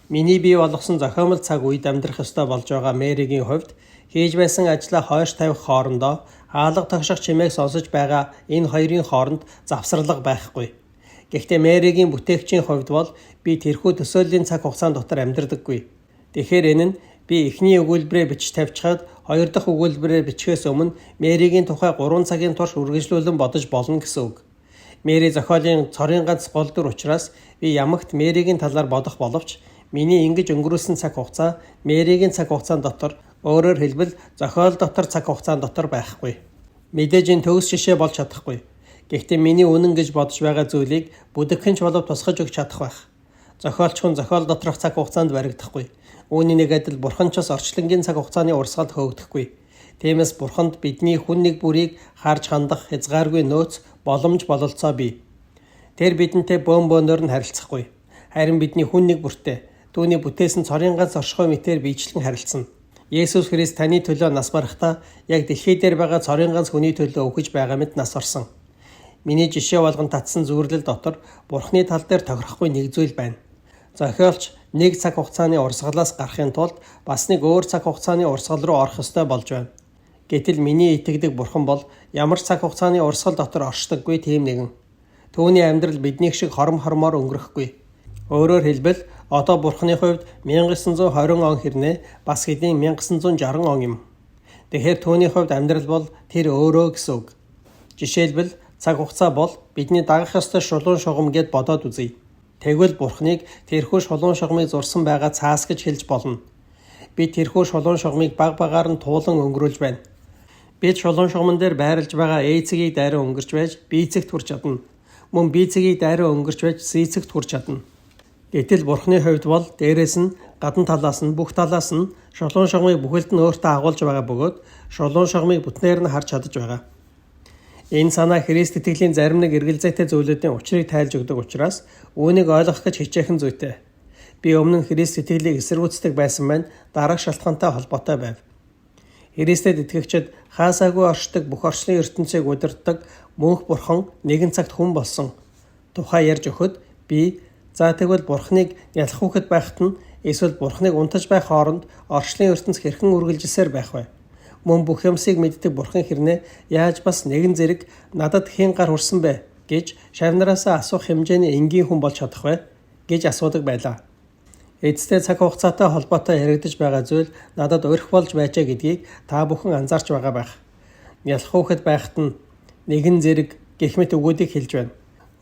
Миний бий болгосон зохиомол цаг үед амьдрах ёстой болж байгаа Мэригийн хувьд хийж байсан ажлаа хойш тавих хоорондоо хаалга тогших чимээг сонсож байгаа энэ хоёрын хооронд завсарлага байхгүй. Гэхдээ Мэригийн бүтээгчийн хувьд бол би тэрхүү төсөөллийн цаг хугацаан дотор амьдардаггүй. Тэгэхээр энэ нь би эхний өгүүлбэрээ бичиж тавьчихад хоёр дахь өгүүлбэрээ бичгээс өмнө Мэригийн тухай 3 цагийн турш үргэлжлүүлэн бодож болно гэсэн үг. Мэри зохиолын цорын ганц гол дүр учраас би ямагт Мэригийн талаар бодох боловч миний ингэж өнгөрүүлсэн цаг хугацаа Мэригийн цаг хугацаан дотор, өөрөөр хэлбэл зохиол дотор цаг хугацаан дотор байхгүй. Мэдээж энэ төгс жишээ болж чадахгүй. Гэхдээ миний үнэн гэж бодож байгаа зүйлийг бүдэгхэн ч болов тусгаж өгч чадах байх. Зохиолч хүн зохиол доторх цаг хугацаанд баригдахгүй. Үүний нэг адил бурхан ч бас орчлонгийн цаг хугацааны урсгалд хөөгдөхгүй. Тиймээс бурханд бидний хүн нэг бүрийг харж хандах хязгааргүй нөөц, боломж, бололцоо бий. Тэр бидэнтэй бөөн бөөнөр нь харилцахгүй. Харин бидний хүн нэг бүртээ түүний бүтээсэн цорын ганц оршихуй мэтээр биечлэн харилцана. Есүс Христ таны төлөө нас барахдаа яг дэлхий дээр байгаа цорын ганц хүний төлөө үхэж байгаа мэт нас орсон. Миний жишээ болгон татсан зүйрлэл дотор Бурхны тал дээр тохирохгүй нэг зүйл байна. Зохиолч нэг цаг хугацааны урсгалаас гарахын тулд бас нэг өөр цаг хугацааны урсгал руу орох ёстой болж байна. Гэтэл миний итгэдэг Бурхан бол ямар ч цаг хугацааны урсгал дотор оршдоггүй тийм нэгэн. Түүний амьдрал биднийх шиг хором хормоор өнгөрөхгүй. Өөрөөр хэлбэл одоо Бурханы хувьд 1920 он хэрнээ бас хэдийн 1960 он юм. Тэгэхээр түүний хувьд амьдрал бол тэр өөрөө гэсэн үг. Жишээлбэл цаг хугацаа бол бидний дагах ёстой шулуун шугам гэд бодоод үзье. Тэгвэл Бурханыг тэрхүү шулуун шугамыг зурсан байгаа цаас гэж хэлж болно. Бид тэрхүү шулуун шугамыг баг багаар нь туулан өнгөрүүлж байна. Бид шулуун шугаман дээр байрлаж байгаа Э цэгийг дайран өнгөрч байж B цэгт хүрч чадна. Мөн B цэгийг дайран өнгөрч байж C цэгт хүрч чадна. Гэтэл Бурханы хувьд бол дээрээс нь, гадна талаас нь, бүх талаас нь шулуун шугамыг бүхэлд нь өөртөө агуулж байгаа бөгөөд шулуун шугамыг бүтнээр нь харж чадаж байгаа. Энэ санаа Христ итгэлийн зарим нэг эргэлзээтэй зүйлүүдийн учрыг тайлж өгдөг учраас үүнийг ойлгох гэж хичээх нь зүйтэй. Би өмнө нь Христ итгэлийг эсэргүүцдэг байсан маань дараах шалтгаантай холбоотой байв. Христэд итгэгчид хаасаагүй оршдог бүх орчлон ертөнцийг удирддаг мөнх бурхан нэгэн цагт хүн болсон тухай ярьж өгөхөд би за тэгвэл бурханыг ялах хүүхэд байхад нь эсвэл бурханыг унтаж байх хооронд орчлон ертөнц хэрхэн үргэлжилсээр байх вэ? Мөн бүх юмсыг мэддэг бурхан хэрнээ яаж бас нэгэн зэрэг надад хэн гар хүрсэн бэ гэж шавнараасаа асуух хэмжээний энгийн хүн болж чадах вэ гэж асуудаг байлаа. Эцэстээ цаг хугацаатай холбоотой яригдаж байгаа зүйл надад урих болж байжээ гэдгийг та бүхэн анзаарч байгаа байх. Ялах хүүхэд байхад нь нэгэн зэрэг гэх мэт үгүүдийг хэлж байна.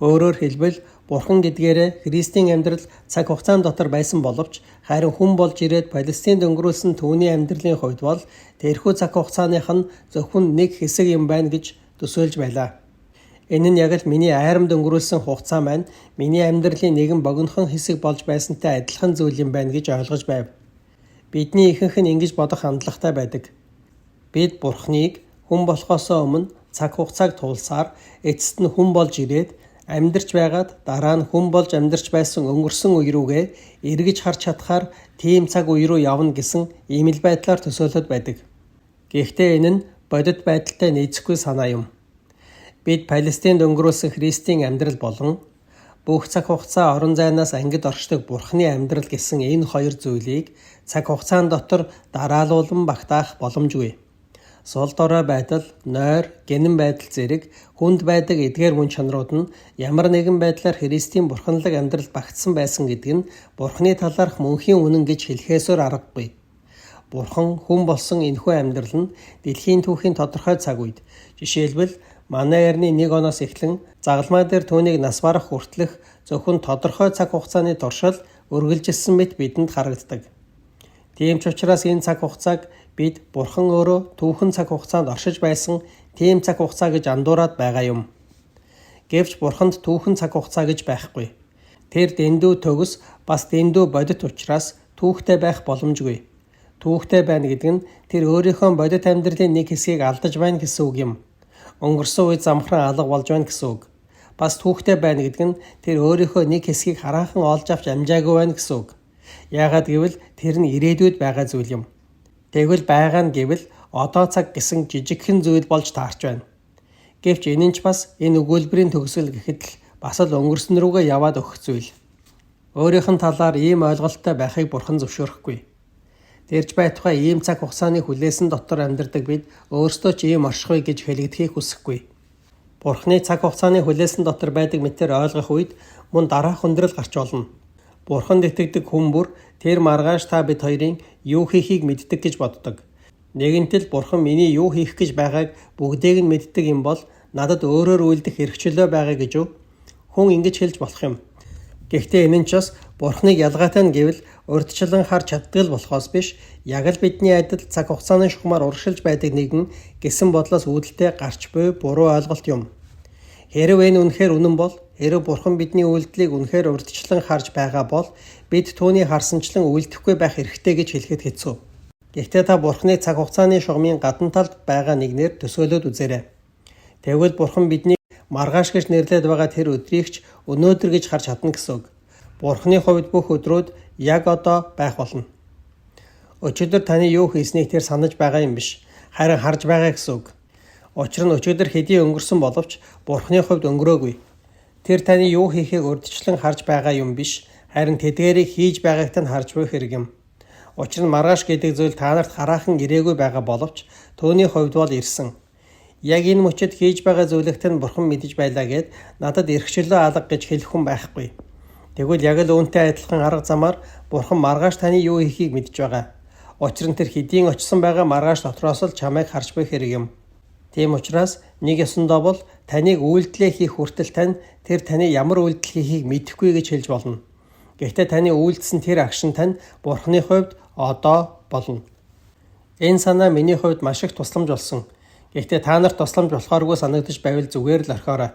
Өөрөөр хэлбэл Бурхан гэдгээрээ Христийн амьдрал цаг хугацаан дотор байсан боловч харин хүн болж ирээд Палестинд өнгөрүүлсэн түүний амьдралын хувьд бол тэрхүү цаг хугацааных нь зөвхөн нэг хэсэг юм байна гэж төсөөлж байлаа. Энэ нь яг л миний айрамд өнгөрүүлсэн хугацаа маань миний амьдралын нэгэн богинохон хэсэг болж байсантай адилхан зүйл юм байна гэж ойлгож байв. Бидний ихэнх нь ингэж бодох хандлагатай байдаг. Бид Бурханыг хүн болохоос өмнө цаг хугацааг туулсаар эцэст нь хүн болж ирээд амьдарч байгаад дараа нь хүн болж амьдарч байсан өнгөрсөн үе рүүгээ эргэж харж чадахаар тийм цаг үе рүү явна гэсэн ийм л байдлаар төсөөлөд байдаг. Гэхдээ энэ нь бодит байдалтай нийцэхгүй санаа юм. Бид Палестинд өнгөрүүлсэн Христийн амьдрал болон бүх цаг хугацаа орон зайнаас ангид оршдог Бурхны амьдрал гэсэн энэ хоёр зүйлийг цаг хугацаан дотор дараалуулан багтаах боломжгүй. Сул дорой байдал, нойр, гэнэн байдал зэрэг хүнд байдаг эдгээр мөн чанарууд нь ямар нэгэн байдлаар Христийн бурханлаг амьдралд багтсан байсан гэдэг нь Бурхны талаарх мөнхийн үнэн гэж хэлэхээсээр аргагүй. Бурхан хүн болсон энэхүү амьдрал нь дэлхийн түүхийн тодорхой цаг үед, жишээлбэл манай эртний 1 оноос эхлэн загалмай дээр түүнийг нас барах хүртэлх зөвхөн тодорхой цаг хугацааны туршил үргэлжилсэн мэт бидэнд харагддаг. Тийм ч учраас энэ цаг хугацааг бид Бурхан өөрөө түүхэн цаг хугацаанд оршиж байсан тийм цаг хугацаа гэж андуураад байгаа юм. Гэвч Бурханд түүхэн цаг хугацаа гэж байхгүй. Тэр дэндүү төгс бас дэндүү бодит учраас түүхтэй байх боломжгүй. Түүхтэй байна гэдэг нь тэр өөрийнхөө бодит амьдралын нэг хэсгийг алдаж байна гэсэн үг юм. Өнгөрсөн үед замхран алга болж байна гэсэн үг. Бас түүхтэй байна гэдэг нь тэр өөрийнхөө нэг хэсгийг хараахан олж авч амжаагүй байна гэсэн үг. Яагаад гэвэл тэр нь ирээдүйд байгаа зүйл юм. Тэгвэл байгаа нь гэвэл одоо цаг гэсэн жижигхэн зүйл болж таарч байна. Гэвч энэ нь ч бас энэ өгүүлбэрийн төгсгөл гэхэд л бас л өнгөрсөн рүүгээ яваад өгөх зүйл. Өөрийнх нь талаар ийм ойлголттой байхыг Бурхан зөвшөөрөхгүй. Тэрч байтугай ийм цаг хугацааны хүлээсэн дотор амьдардаг бид өөрсдөө ч ийм оршихгүй гэж хэлэгдэхийг хүсэхгүй. Бурханы цаг хугацааны хүлээсэн дотор байдаг мэтээр ойлгох үед мөн дараах хүндрэл гарч болно. Бурханд итгэдэг хүн бүр тэр маргааш та бид хоёрын юу хийхийг мэддэг гэж боддог. Нэгэнт л Бурхан миний юу хийх гэж байгааг бүгдийг нь мэддэг юм бол надад өөрөөр үйлдэх эрх чөлөө байгаа гэж үү? Хүн ингэж хэлж болох юм. Гэхдээ энэ нь ч бас Бурханыг ялгаатай нь гэвэл урьдчилан харж чаддаг л болохоос биш, яг л бидний адил цаг хугацааны шугамаар урагшилж байдаг нэгэн гэсэн бодлоос үүдэлтэй гарч буй буруу ойлголт юм. Хэрэв энэ үнэхээр үнэн бол, хэрэв Бурхан бидний үйлдэлийг үнэхээр урьдчилан харж байгаа бол бид түүний харсанчлан үйлдэхгүй байх эрхтэй гэж хэлэхэд хэцүү. Гэхдээ та Бурханы цаг хугацааны шугамын гадна талд байгаа нэгнээр төсөөлөөд үзээрэй. Тэгвэл Бурхан биднийг маргааш гэж нэрлээд байгаа тэр өдрийг ч өнөөдөр гэж харж чадна гэсэн үг. Бурханы хувьд бүх өдрүүд яг одоо байх болно. Өчигдөр таны юу хийснийг тэр санаж байгаа юм биш, харин харж байгаа гэсэн үг. Учир нь өчигдөр хэдий өнгөрсөн боловч Бурханы хувьд өнгөрөөгүй. Тэр таны юу хийхийг урьдчилан харж байгаа юм биш, харин тэдгээрийг хийж байгааг тань харж буй хэрэг юм. Учир нь маргааш гэдэг зүйл та нарт хараахан ирээгүй байгаа боловч түүний хувьд бол ирсэн. Яг энэ мөчид хийж байгаа зүйлийг тань Бурхан мэдэж байлаа гэд надад эрх чөлөө алга гэж хэлэх хүн байхгүй. Тэгвэл яг л үүнтэй адилхан арга замаар Бурхан маргааш таны юу хийхийг мэдж байгаа. Учир нь тэр хэдийн очсон байгаа маргааш дотроос л чамайг харж буй хэрэг юм. Тийм учраас нэг ёсондоо бол таныг үйлдэлээ хийх хүртэл тань тэр таны ямар үйлдэл хийхийг мэдэхгүй гэж хэлж болно. Гэхдээ таны үйлдсэн тэр агшин тань Бурханы хувьд одоо болно. Энэ санаа миний хувьд маш их тусламж болсон. Гэхдээ та нарт тусламж болохооргүй санагдаж байвал зүгээр л орхиорой.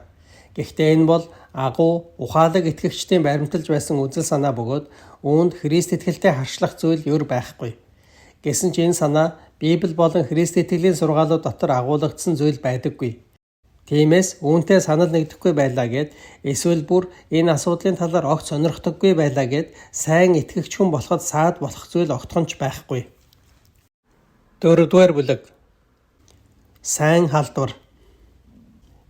Гэхдээ энэ бол агуу ухаалаг итгэгчдийн баримталж байсан үзэл санаа бөгөөд үүнд Христ итгэлтэй харшлах зүйл ер байхгүй. Гэсэн ч энэ санаа Библи болон Христ итгэлийн сургаалууд дотор агуулгадсан зүйл байдаггүй. Тиймээс үүнтэй санал нэгдэхгүй байлаа гэд эсвэл бүр энэ асуудлын талаар огт сонирхдоггүй байлаа гэд сайн итгэгч хүн болоход саад болох зүйл огтхон ч байхгүй. Дөрөвдүгээр бүлэг. Сайн халдвар.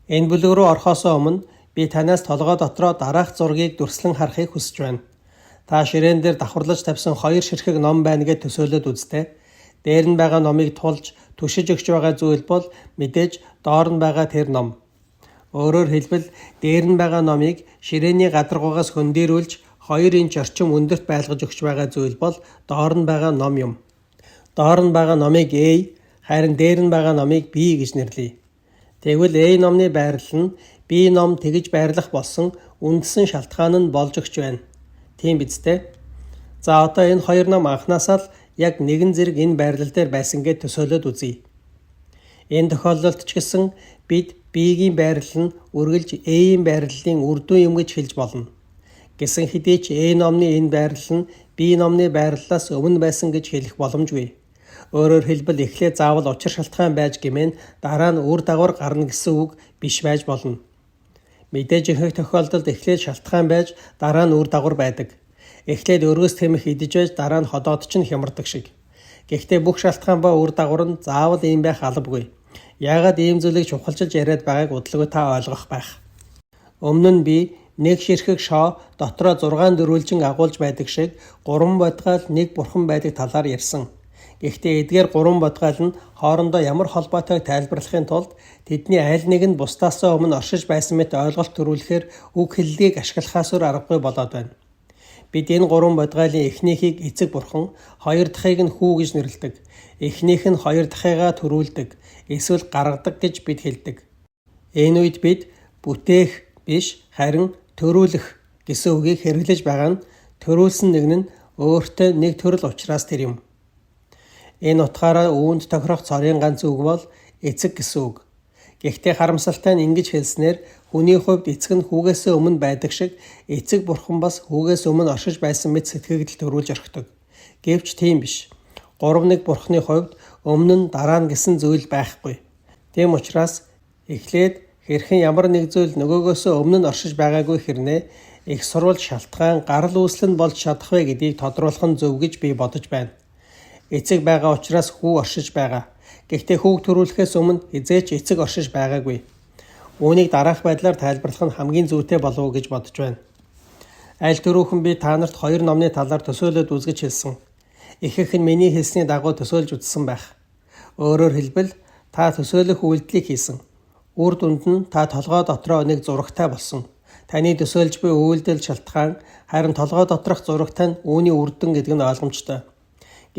Энэ бүлэг рүү орохоос өмнө би танаас толгой дотроо дараах зургийг дүрслэн харахыг хүсэж байна. Та ширээн дээр давхарлаж тавьсан хоёр ширхэг ном байна гэж төсөөлөөд үз дээ. Дээр нь байгаа номыг тулж түшиж өгч байгаа зүйл бол мэдээж доор нь байгаа тэр ном. Өөрөөр хэлбэл дээр нь байгаа номыг ширээний гадаргуугаас хөндийрүүлж 2 инч орчим өндөрт байлгаж өгч байгаа зүйл бол доор нь байгаа ном юм. Доор нь байгаа номыг A, харин дээр нь байгаа номыг B гэж нэрлэе. Тэгвэл A номны байрлал нь B ном тэгж байрлах болсон үндсэн шалтгаан нь болж өгч байна. Тийм биз дээ? За одоо энэ хоёр ном анхнаасаа л яг нэгэн зэрэг энэ байрлал дээр байсан гэж төсөөлөөд үзье. Энэ тохиолдолд ч гэсэн бид B-ийн байрлал нь үргэлж A-ийн байрлалын үр дүн юм гэж хэлж болно. Гэсэн хэдий ч A номны энэ байрлал нь B номны байрлалаас өмнө байсан гэж хэлэх боломжгүй. Өөрөөр хэлбэл эхлээд заавал учир шалтгаан байж гэмээн дараа нь үр дагавар гарна гэсэн үг биш байж болно. Мэдээж ихэнх тохиолдолд эхлээд шалтгаан байж дараа нь үр дагавар байдаг. Эхлээд өргөс тэмэх идэж байж дараа нь ходоод ч нь хямардаг шиг. Гэхдээ бүх шалтгаан ба үр дагавар нь заавал ийм байх албагүй. Яагаад ийм зүйлийг чухалчилж яриад байгааг удалгүй та ойлгох байх. Өмнө нь би нэг ширхэг шоо дотроо 6 дөрвөлжин агуулж байдаг шиг 3 бодгаал нэг бурхан байдаг талаар ярьсан. Гэхдээ эдгээр 3 бодгаал нь хоорондоо ямар холбоотойг тайлбарлахын тулд тэдний аль нэг нь бусдаасаа өмнө оршиж байсан мэт ойлголт төрүүлэхээр үг хэллэгийг ашиглахаас өөр аргагүй болоод байна. Бид энэ 3 бодгаалын эхнийхийг эцэг бурхан, хоёр дахьыг нь хүү гэж нэрлэдэг. Эхнийх нь хоёр дахьыгаа төрүүлдэг, эсвэл гаргадаг гэж бид хэлдэг. Энэ үед бид бүтээх биш, харин төрүүлэх гэсэн үгийг хэрэглэж байгаа нь төрүүлсэн нэг нь өөртөө нэг төрөл учраас тэр юм. Энэ утгаараа үүнд тохирох цорын ганц үг бол эцэг гэсэн үг. Гэхдээ харамсалтай нь ингэж хэлснээр хүний хувьд эцэг нь хүүгээсээ өмнө байдаг шиг эцэг бурхан бас хүүгээс өмнө оршиж байсан мэт сэтгэгдэл төрүүлж орхидог. Гэвч тийм биш. 3-1 бурханы хувьд өмнө нь дараа нь гэсэн зүйл байхгүй. Тийм учраас эхлээд хэрхэн ямар нэг зүйл нөгөөгөөсөө өмнө нь оршиж байгаагүй хэрнээ их сурвалж шалтгаан гарал үүсэл нь болж чадах вэ гэдгийг тодруулах нь зөв гэж би бодож байна. Эцэг байгаа учраас хүү оршиж байгаа. Гэхдээ хүүг төрүүлэхээс өмнө хэзээ ч эцэг оршиж байгаагүй. Үүнийг дараах байдлаар тайлбарлах нь хамгийн зүйтэй болов уу гэж бодож байна. Аль түрүүхэн би та нарт хоёр номны талаар төсөөлөд үзгэж хэлсэн. Ихэнх нь миний хэлсний дагуу төсөөлж үзсэн байх. Өөрөөр хэлбэл та төсөөлөх үйлдэлийг хийсэн. Үр дүнд нь та толгой дотроо нэг зурагтай болсон. Таны төсөөлж буй үйлдэл шалтгаан харин толгой доторх зурагтай нь үүний үр дүн гэдэг нь ойлгомжтой.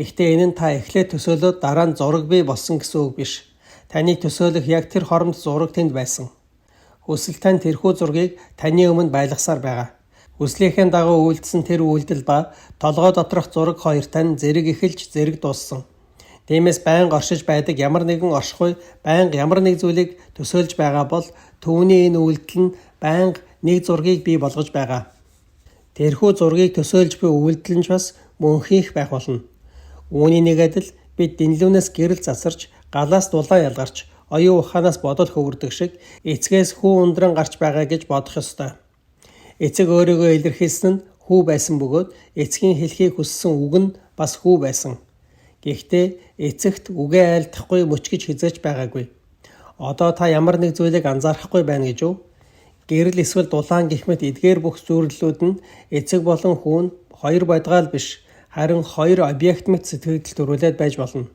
Гэхдээ энэ нь та эхлээд төсөөлөөд дараа нь зураг бий болсон гэсэн үг биш. Таныг төсөөлөх яг тэр хооронд зураг тэнд байсан. Хүсэл тань тэрхүү зургийг таны өмнө байлгасаар байгаа. Хүслийнхээ дагуу үйлдсэн тэр үйлдэл ба толгой доторх зураг хоёр тань зэрэг эхэлж зэрэг дууссан. Тиймээс байнга оршиж байдаг ямар нэгэн оршихуй байнга ямар нэг зүйлийг төсөөлж байгаа бол түүний энэ үйлдэл нь байнга нэг зургийг бий болгож байгаа. Тэрхүү зургийг төсөөлж буй үйлдэл нь ч бас мөнхийнх байх болно. Үүний нэг адил бид дэнлүүнээс гэрэл засарч, галаас дулаан ялгарч, оюун ухаанаас бодол хөвөрдөг шиг эцгээс хүү ундран гарч байгаа гэж бодох ёстой. Эцэг өөрийгөө илэрхийлсэн нь хүү байсан бөгөөд эцгийн хэлхийг хүссэн үг нь бас хүү байсан. Гэхдээ эцэгт үгээ айлдахгүй мөч гэж хэзээ ч байгаагүй. Одоо та ямар нэг зүйлийг анзаарахгүй байна гэж үү? Гэрэл эсвэл дулаан гэх мэт эдгээр бүх зүйрлэлүүд нь эцэг болон хүү нь хоёр бодгаал биш, харин хоёр объект мэт сэтгэгдэл төрүүлээд байж болно.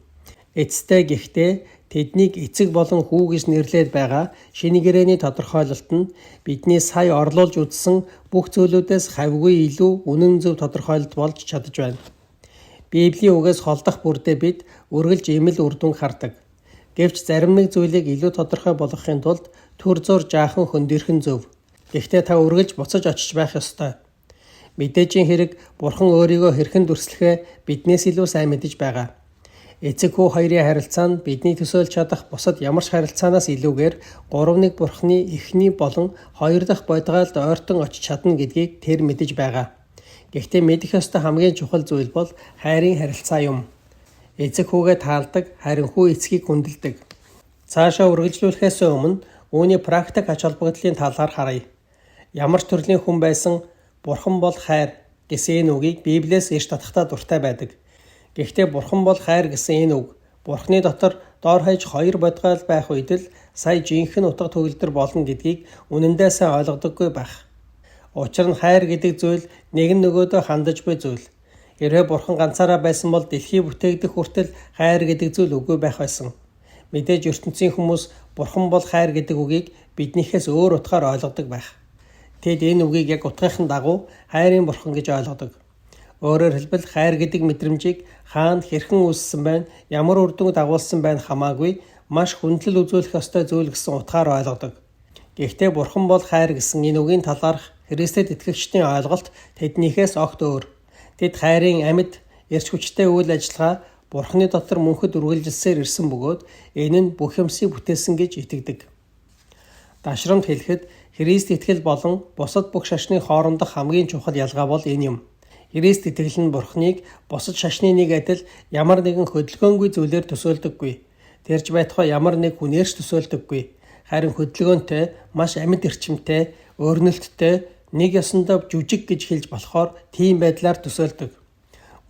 Эцэстээ гэхдээ тэднийг эцэг болон хүү гэж нэрлээд байгаа шинэ гэрээний тодорхойлолт нь бидний сая орлуулж үзсэн бүх зүйлүүдээс хавьгүй илүү үнэн зөв тодорхойлолт болж чадаж байна. Библийн үгээс холдох бүрдээ бид үргэлж ийм л үр дүнг хардаг. Гэвч зарим нэг зүйлийг илүү тодорхой болгохын тулд түр зуур жаахан хөндийрөх нь зөв. Гэхдээ та үргэлж буцаж очиж байх ёстой. Мэдээжийн хэрэг Бурхан өөрийгөө хэрхэн дүрслэхээ биднээс илүү сайн мэдэж байгаа. Эцэг хүү хоёрын харилцаа нь бидний төсөөлж чадах бусад ямар ч харилцаанаас илүүгээр гурав нэг Бурханы эхний болон хоёр дахь бодгаалд ойртон очиж чадна гэдгийг тэр мэдэж байгаа. Гэхдээ мэдэх ёстой хамгийн чухал зүйл бол хайрын харилцаа юм. Эцэг хүүгээ таалдаг, харин хүү эцгийг хүндэлдэг. Цаашаа үргэлжлүүлэхээс өмнө үүний практик ач холбогдлын талаар харъя. Ямар ч төрлийн хүн байсан Бурхан бол хайр гэсэн энэ үгийг Библиэс ирж татахдаа дуртай байдаг. Гэхдээ Бурхан бол хайр гэсэн энэ үг Бурханы дотор дор хаяж хоёр бодгаал байх үед л сая жинхэнэ утга төгөлдөр болно гэдгийг үнэндээ сайн ойлгодоггүй байх. Учир нь хайр гэдэг зүйл нэг нь нөгөөдөө хандаж буй зүйл. Хэрвээ Бурхан ганцаараа байсан бол дэлхий бүтээгдэх хүртэл хайр гэдэг зүйл үгүй байх байсан. Мэдээж ертөнцийн хүмүүс Бурхан бол хайр гэдэг үгийг биднийхээс өөр утгаар ойлгодог байх. Тэд энэ үгийг яг утгын дагуу хайрын Бурхан гэж ойлгодог. Өөрөөр хэлбэл хайр гэдэг мэдрэмжийг хаана хэрхэн үүссэн байна, ямар үр дүнг дагуулсан байна хамаагүй маш хүндлэл үзүүлэх ёстой зүйл гэсэн утгаар ойлгодог. Гэхдээ Бурхан бол хайр гэсэн энэ үгийн талаарх Христэд итгэгчдийн ойлголт тэднийхээс огт өөр. Тэд хайрын амьд, эрч хүчтэй үйл ажиллагаа Бурханы дотор мөнхөд үргэлжилсээр ирсэн бөгөөд энэ нь бүх юмсыг бүтээсэн гэж итгэдэг. Дашрамт хэлэхэд Христ итгэл болон бусад бүх шашны хоорондох хамгийн чухал ялгаа бол энэ юм. Христ итгэл нь Бурханыг бусад шашны нэг адил ямар нэгэн хөдөлгөөнгүй зүйлээр төсөөлдөггүй. Тэр ч байтугай ямар нэг хүнээр ч төсөөлдөггүй. Харин хөдөлгөөнтэй, маш амьд эрчимтэй, өөрнөлттэй, нэг ёсондоо жүжиг гэж хэлж болохоор тийм байдлаар төсөөлдөг.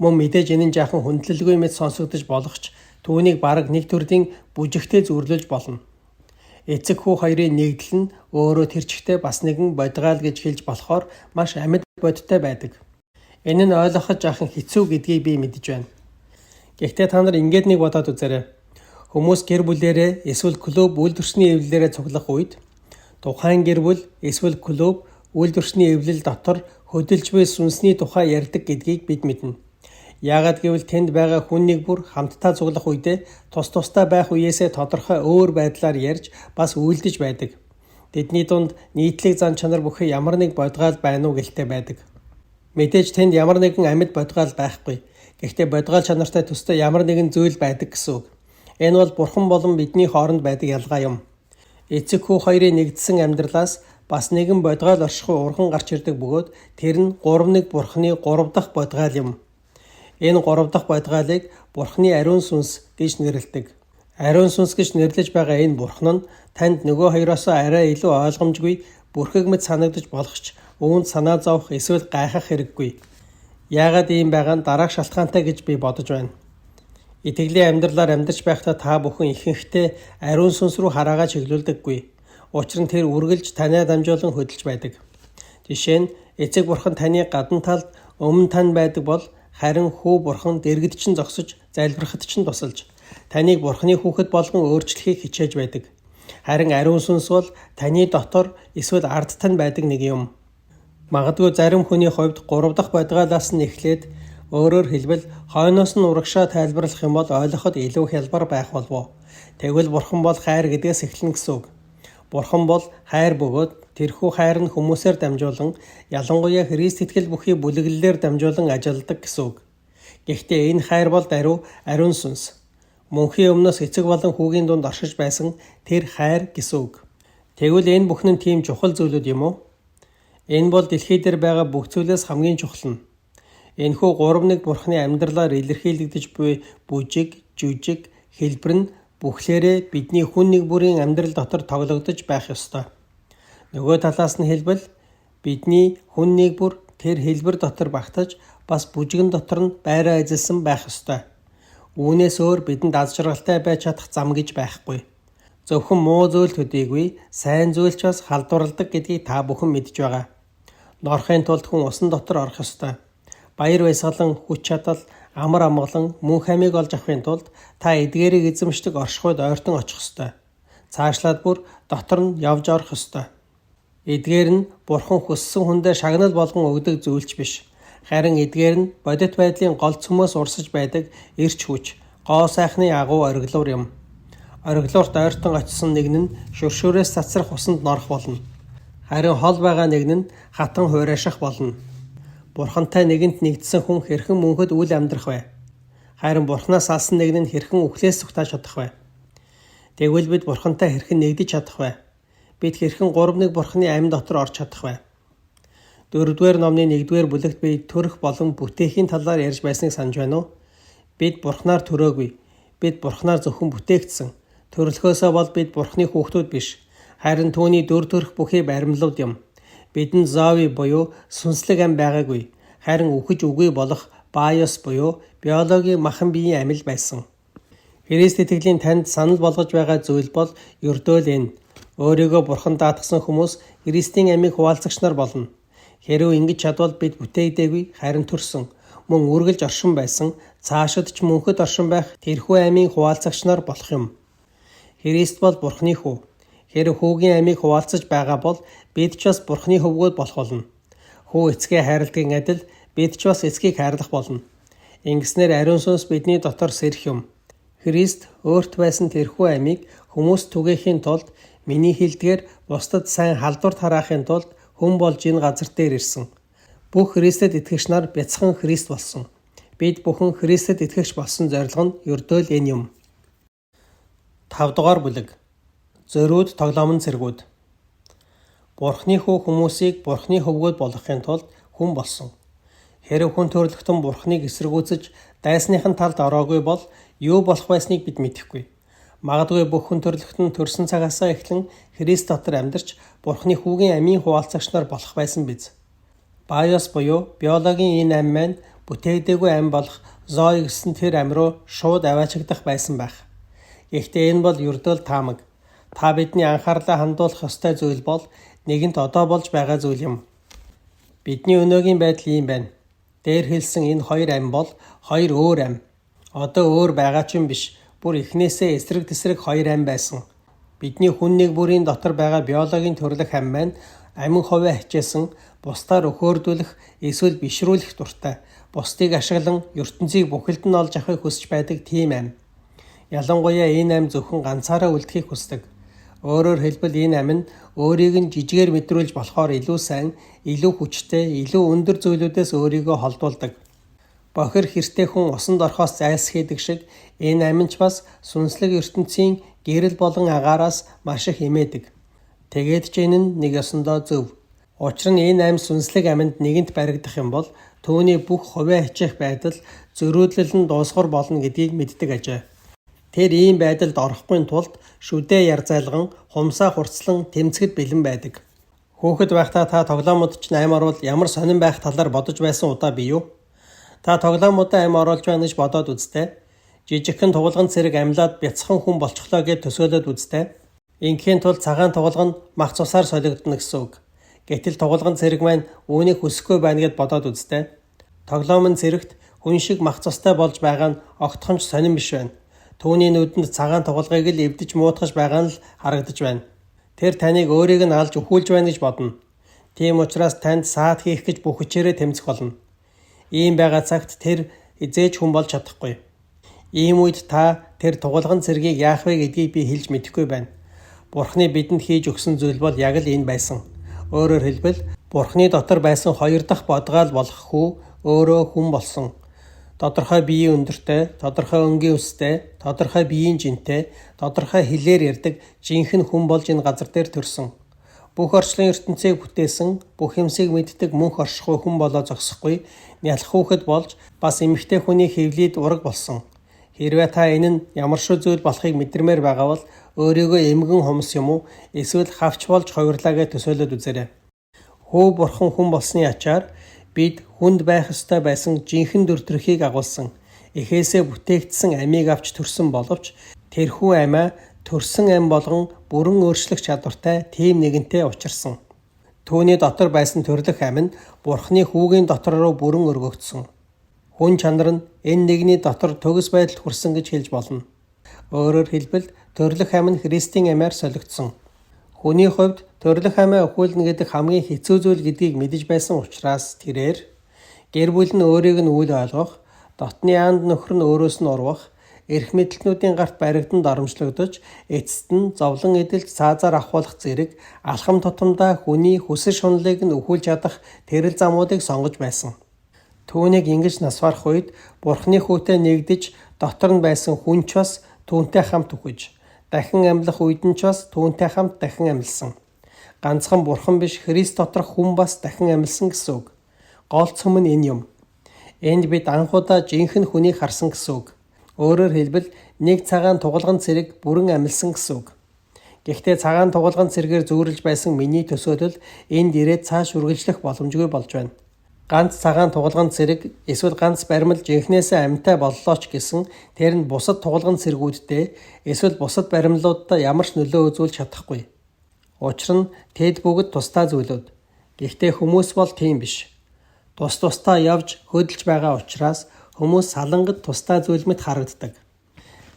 Мөн мэдээж энэ нь жаахан хүндлэлгүй мэт сонсогдож болох ч түүнийг бараг нэг төрлийн бүжигтэй зүйрлүүлж болно. Эцэг хүү хоёрын нэгдэл нь өөрөө тэр чигтээ бас нэгэн бодгаал гэж хэлж болохоор маш амьд бодиттой байдаг. Энэ нь ойлгоход жаахан хэцүү гэдгийг би мэдэж байна. Гэхдээ та нар ингээд нэг бодоод үзээрэй. Хүмүүс гэр бүлээрээ эсвэл клуб үйлдвэрчний эвлэлээрээ цуглах үед тухайн гэр бүл эсвэл клуб үйлдвэрчний эвлэл дотор хөдөлж буй сүнсний тухай ярьдаг гэдгийг бид мэднэ. Яагаад гэвэл тэнд байгаа хүн нэг бүр хамтдаа цуглах үедээ тус тусдаа байх үеэсээ тодорхой өөр байдлаар ярьж бас үйлдэж байдаг. Тэдний дунд нийтлэг зан чанар бүхий ямар нэг бодгаал байна уу гэлтэй байдаг. Мэдээж тэнд ямар нэгэн амьд бодгаал байхгүй. Гэхдээ бодгаал чанартай төстэй ямар нэгэн зүйл байдаг гэсэн үг. Энэ бол Бурхан болон бидний хооронд байдаг ялгаа юм. Эцэг хүү хоёрын нэгдсэн амьдралаас бас нэгэн бодгаал оршихуй урган гарч ирдэг бөгөөд тэр нь гурав нэг Бурханы гурав дахь бодгаал юм. Энэ гурав дахь бодгаалыг Бурханы ариун сүнс гэж нэрлэдэг. Ариун сүнс гэж нэрлэж байгаа энэ Бурхан нь танд нөгөө хоёроосоо арай илүү ойлгомжгүй бүрхэг мэт санагдаж болох ч үүнд санаа зовох эсвэл гайхах хэрэггүй. Яагаад ийм байгаа нь дараах шалтгаантай гэж би бодож байна. Итгэлийн амьдралаар амьдарч байхдаа та бүхэн ихэнхдээ ариун сүнс рүү хараагаа чиглүүлдэггүй. Учир нь тэр үргэлж танаа дамжуулан хөдөлж байдаг. Жишээ нь эцэг бурхан таны гадна талд өмнө тань байдаг бол харин хүү бурхан дэргэд чинь зогсож залбирахад чинь тусалж таныг бурханы хүүхэд болгон өөрчлөхийг хичээж байдаг. Харин ариун сүнс бол таны дотор эсвэл ард тань байдаг нэг юм. Магадгүй зарим хүний хувьд 3 дахь бодгалаас нь эхлээд өөрөөр хэлбэл хойноос нь урагшаа тайлбарлах юм бол ойлгоход илүү хялбар байх болов уу? Тэгвэл бурхан бол хайр гэдгээс эхэлнэ гэсэн үг. Бурхан бол хайр бөгөөд тэрхүү хайр нь хүмүүсээр дамжуулан ялангуяа Христ итгэл бүхий бүлэглэлээр дамжуулан ажилладаг гэсэн үг. Гэхдээ энэ хайр бол даруй ариун сүнс. Мөнхийн өмнөөс эцэг болон хүүгийн дунд оршиж байсан тэр хайр гэсэн үг. Тэгвэл энэ бүхэн нь тийм чухал зүйлүүд юм уу? Энэ бол дэлхий дээр байгаа бүх зүйлээс хамгийн чухал нь. Энэхүү 3-1 Бурхны амьдралаар илэрхийлэгдэж буй бүжиг, жүжиг, хэлбэр нь бүхлээрээ бидний хүн нэг бүрийн амьдрал дотор тоглогдож байх ёстой. Нөгөө талаас нь хэлбэл бидний хүн нэг бүр тэр хэлбэр дотор багтаж бас бүжигэн дотор нь байраа эзэлсэн байх ёстой. Үүнээс өөр бидэнд аз жаргалтай байж чадах зам гэж байхгүй. Зөвхөн муу зүйл төдийгүй сайн зүйл ч бас халдварладаг гэдгийг та бүхэн мэдж байгаа. Норохын тулд хүн усан дотор орох ёстой. Баяр баясгалан, хүч чадал, амар амгалан, мөн хамийг олж авахын тулд та эдгээрийг эзэмшдэг оршихуйд ойртон очих ёстой. Цаашлаад бүр дотор нь явж орох ёстой. Эдгээр нь Бурхан хүссэн хүндээ шагнал болгон өгдөг зүйл ч биш. Харин эдгээр нь бодит байдлын гол цөмөөс урсаж байдаг эрч хүч, гоо сайхны агуу ориглуур юм. Ориглуурт ойртон очисон нэг нь шүршүүрээс цацрах усанд норох болно. Харин хол байгаа нэг нь хатан хурааших болно. Бурхантай нэгэнт нэгдсэн хүн хэрхэн мөнхөд үл амьдрах вэ? Харин Бурханаас алсан нэг нь хэрхэн үхлээс зүгтааж чадах вэ? Тэгвэл бид Бурхантай хэрхэн нэгдэж чадах вэ? Бид хэрхэн 3-1 Бурханы амь дотор орж чадах вэ? 4-р номны 1-р бүлэгт би төрөх болон бүтээхийн талаар ярьж байсныг санаж байна уу? Бид Бурханаар төрөөгүй. Бид Бурханаар зөвхөн бүтээгдсэн. Төрөлхөөсөө бол бид Бурханы хүүхдүүд биш. Харин түүний дүр төрх бүхий баримлууд юм. Бидэнд зови буюу сүнслэг ам байгаагүй. Харин үхэж үгүй болох биос буюу биологийн махан биеийн амил байсан. Христ итгэлийн танд санал болгож байгаа зүйл бол ердөө л энэ. Өөрийгөө Бурханд даатгасан хүмүүс Христийн амийг хуваалцагч нар болно. Хэрвээ ингэж чадвал бид бүтээгдээгүй харин төрсөн, мөн үргэлж оршин байсан, цаашид ч мөнхөд оршин байх тэрхүү амийн хуваалцагч нар болох юм. Христ бол Бурханы хүү. Хэрв хүүгийн амийг хуваалцаж байгаа бол бид ч бас Бурханы хөвгүүд болох болно. Хүү эцгээ хайрладгийн адил бид ч бас эцгийг хайрлах болно. Ингэснээр ариун сүнс бидний дотор сэрэх юм. Христ өөрт байсан тэрхүү амийг хүмүүст түгээхийн тулд миний хэлдгээр бусдад сайн халдвар тараахын тулд хүн болж энэ газар дээр ирсэн. Бүх Христэд итгэгч нар бяцхан Христ болсон. Бид бүхэн Христэд итгэгч болсон зорилго нь ердөө л энэ юм. 5 дугаар бүлэг. Зөрүүд тоглоомон цэргүүд. Бурхны хүү хүмүүсийг Бурхны хөвгүүд болгохын тулд хүн болсон. Хэрэв хүн төрөлхтөн Бурхныг эсэргүүцэж дайсныхын талд ороогүй бол юу болох байсныг бид мэдэхгүй. Магадгүй бүх хүн төрөлхтөн төрсөн цагаасаа эхлэн Христ дотор амьдарч Бурхны хүүгийн амийн хуваалцагч нар болох байсан биз. Биос буюу биологийн энэ ам маань бүтээгдээгүй ам болох зои гэсэн тэр ам руу шууд аваачигдах байсан байх. Гэхдээ энэ бол ердөө л таамаг. Та бидний анхаарлаа хандуулах ёстой зүйл бол нэгэнт одоо болж байгаа зүйл юм. Бидний өнөөгийн байдал ийм байна. Дээр хэлсэн энэ хоёр ам бол хоёр өөр ам. Одоо өөр байгаа ч юм биш. Бүр эхнээсээ эсрэг тэсрэг хоёр ам байсан. Бидний хүн нэг бүрийн дотор байгаа биологийн төрлөх ам маань амин хувиа хичээсэн, бусдаар өхөөрдүүлэх, эсвэл бишрүүлэх дуртай, бусдыг ашиглан ертөнцийг бүхэлд нь олж авахыг хүсэж байдаг тийм ам. Ялангуяа энэ ам зөвхөн ганцаараа үлдэхийг хүсдэг. Өөрөөр хэлбэл энэ ам нь өөрийг нь жижигээр мэдрүүлж болохоор илүү сайн, илүү хүчтэй, илүү өндөр зүйлүүдээс өөрийгөө холдуулдаг. Бохир хэртэй хүн усанд орохоос зайлсхийдэг шиг энэ амин ч бас сүнслэг ертөнцийн гэрэл болон агаараас маш их эмээдэг. Тэгээд ч энэ нь нэг ёсондоо зөв. Учир нь энэ ам сүнслэг аминд нэгэнт баригдах юм бол түүний бүх хувиа хичээх байдал зөрүүдлэл нь дуусгар болно гэдгийг мэддэг ажээ. Тэр ийм байдалд орохгүй тулд шүдээ яр зайлган, хумсаа хурцлан тэмцэхэд бэлэн байдаг. Хүүхэд байхдаа та тоглоомод ч ам орвол ямар сонин байх талаар бодож байсан удаа бий юу? Та тоглоомудаа ам оруулж байна гэж бодоод үзтээ. Жижигхэн тулган цэрэг амьлаад бяцхан хүн болчихлоо гэд төсөөлөөд үз дээ. Ингээхийн тулд цагаан тулган нь мах цусаар солигдоно гэсэн үг. Гэтэл тулган цэрэг маань үүнийг хүсэхгүй байна гэд бодоод үз дээ. Тоглоом нь цэрэгт хүн шиг мах цустай болж байгаа нь огтхон ч сонин биш байна. Түүний нүдэнд цагаан тугалгыг л эвдэж муутгаж байгаа нь л харагдаж байна. Тэр таныг өөрийг нь алж үхүүлж байна гэж бодно. Тийм учраас танд саад хийх гэж бүх хүчээрээ тэмцэх болно. Ийм байгаа цагт тэр хэзээ ч хүн болж чадахгүй. Ийм үед та тэр тугалган цэргийг яах вэ гэдгийг би хэлж мэдэхгүй байна. Бурхны бидэнд хийж өгсөн зүйл бол яг л энэ байсан. Өөрөөр хэлбэл Бурхны дотор байсан хоёр дахь бодгаал болох хүү өөрөө хүн болсон. Тодорхой биеийн өндөртэй, тодорхой өнгийн үстэй, тодорхой биеийн жинтэй, тодорхой хэлээр ярьдаг жинхэнэ хүн болж энэ газар дээр төрсөн. Бүх орчлон ертөнцийг бүтээсэн, бүх юмсыг мэддэг мөнх оршихуй хүн болоо зогсохгүй, нялх хүүхэд болж бас эмэгтэй хүний хэвлийд ураг болсон. Хэрвээ та энэ нь ямаршуу зүйл болохыг мэдэрмээр байгаа бол өөрийгөө эмгэн хумс юм уу эсвэл хавч болж хувирлаа гэж төсөөлөөд үзээрэй. Хүү бурхан хүн болсны ачаар бид хүнд байх ёстой байсан жинхэнэ дүр төрхийг агуулсан эхээсээ бүтээгдсэн амийг авч төрсөн боловч тэрхүү амиа төрсөн ам болгон бүрэн өөрчлөх чадвартай тийм нэгэнтэй учирсан. Түүний дотор байсан төрлөх ам нь Бурханы хүүгийн дотор руу бүрэн өргөгдсөн. Хүн чанар нь энэ нэгний дотор төгс байдалд хүрсэн гэж хэлж болно. Өөрөөр хэлбэл төрлөх ам нь Христийн амиар солигдсон. Хүний хувьд төрлөх амиа үхүүлнэ гэдэг хамгийн хэцүү зүйл гэдгийг мэдэж байсан учраас тэрээр гэр бүл нь өөрийг нь үл ойлгох, дотны анд нөхөр нь өөрөөс нь урвах, эрх мэдэлтнүүдийн гарт баригдан доромжлогдож, эцэст нь зовлон эдэлж цаазаар авахуулах зэрэг алхам тутамдаа хүний хүсэл шуналыг нь үхүүлж чадах тэрэл замуудыг сонгож байсан. Түүнийг ингэж нас барах үед Бурхны хүүтэй нэгдэж дотор нь байсан хүн ч бас түүнтэй хамт үхэж, дахин амьлах үед нь ч бас түүнтэй хамт дахин амьлсан. Ганцхан Бурхан биш Христ доторх хүн бас дахин амьлсан гэсэн үг. Гол цөм нь энэ юм. Энд бид анх удаа жинхэнэ хүнийг харсан гэсэн үг. Өөрөөр хэлбэл нэг цагаан тугалган цэрэг бүрэн амьлсан гэсэн үг. Гэхдээ цагаан тугалган цэргээр зүүрлэж байсан миний төсөөлөл энд ирээд цааш үргэлжлэх боломжгүй болж байна. Ганц цагаан тугалган цэрэг эсвэл ганц баримл жинхэнээсээ амьтай боллоо ч гэсэн тэр нь бусад тугалган цэргүүддээ эсвэл бусад баримлууддаа ямар ч нөлөө үзүүлж чадахгүй. Учир нь тэд бүгд тусдаа зүйлүүд. Гэхдээ хүмүүс бол тийм биш. Тус тусдаа явж хөдөлж байгаа учраас хүмүүс салангад тусдаа зүйл мэт харагддаг.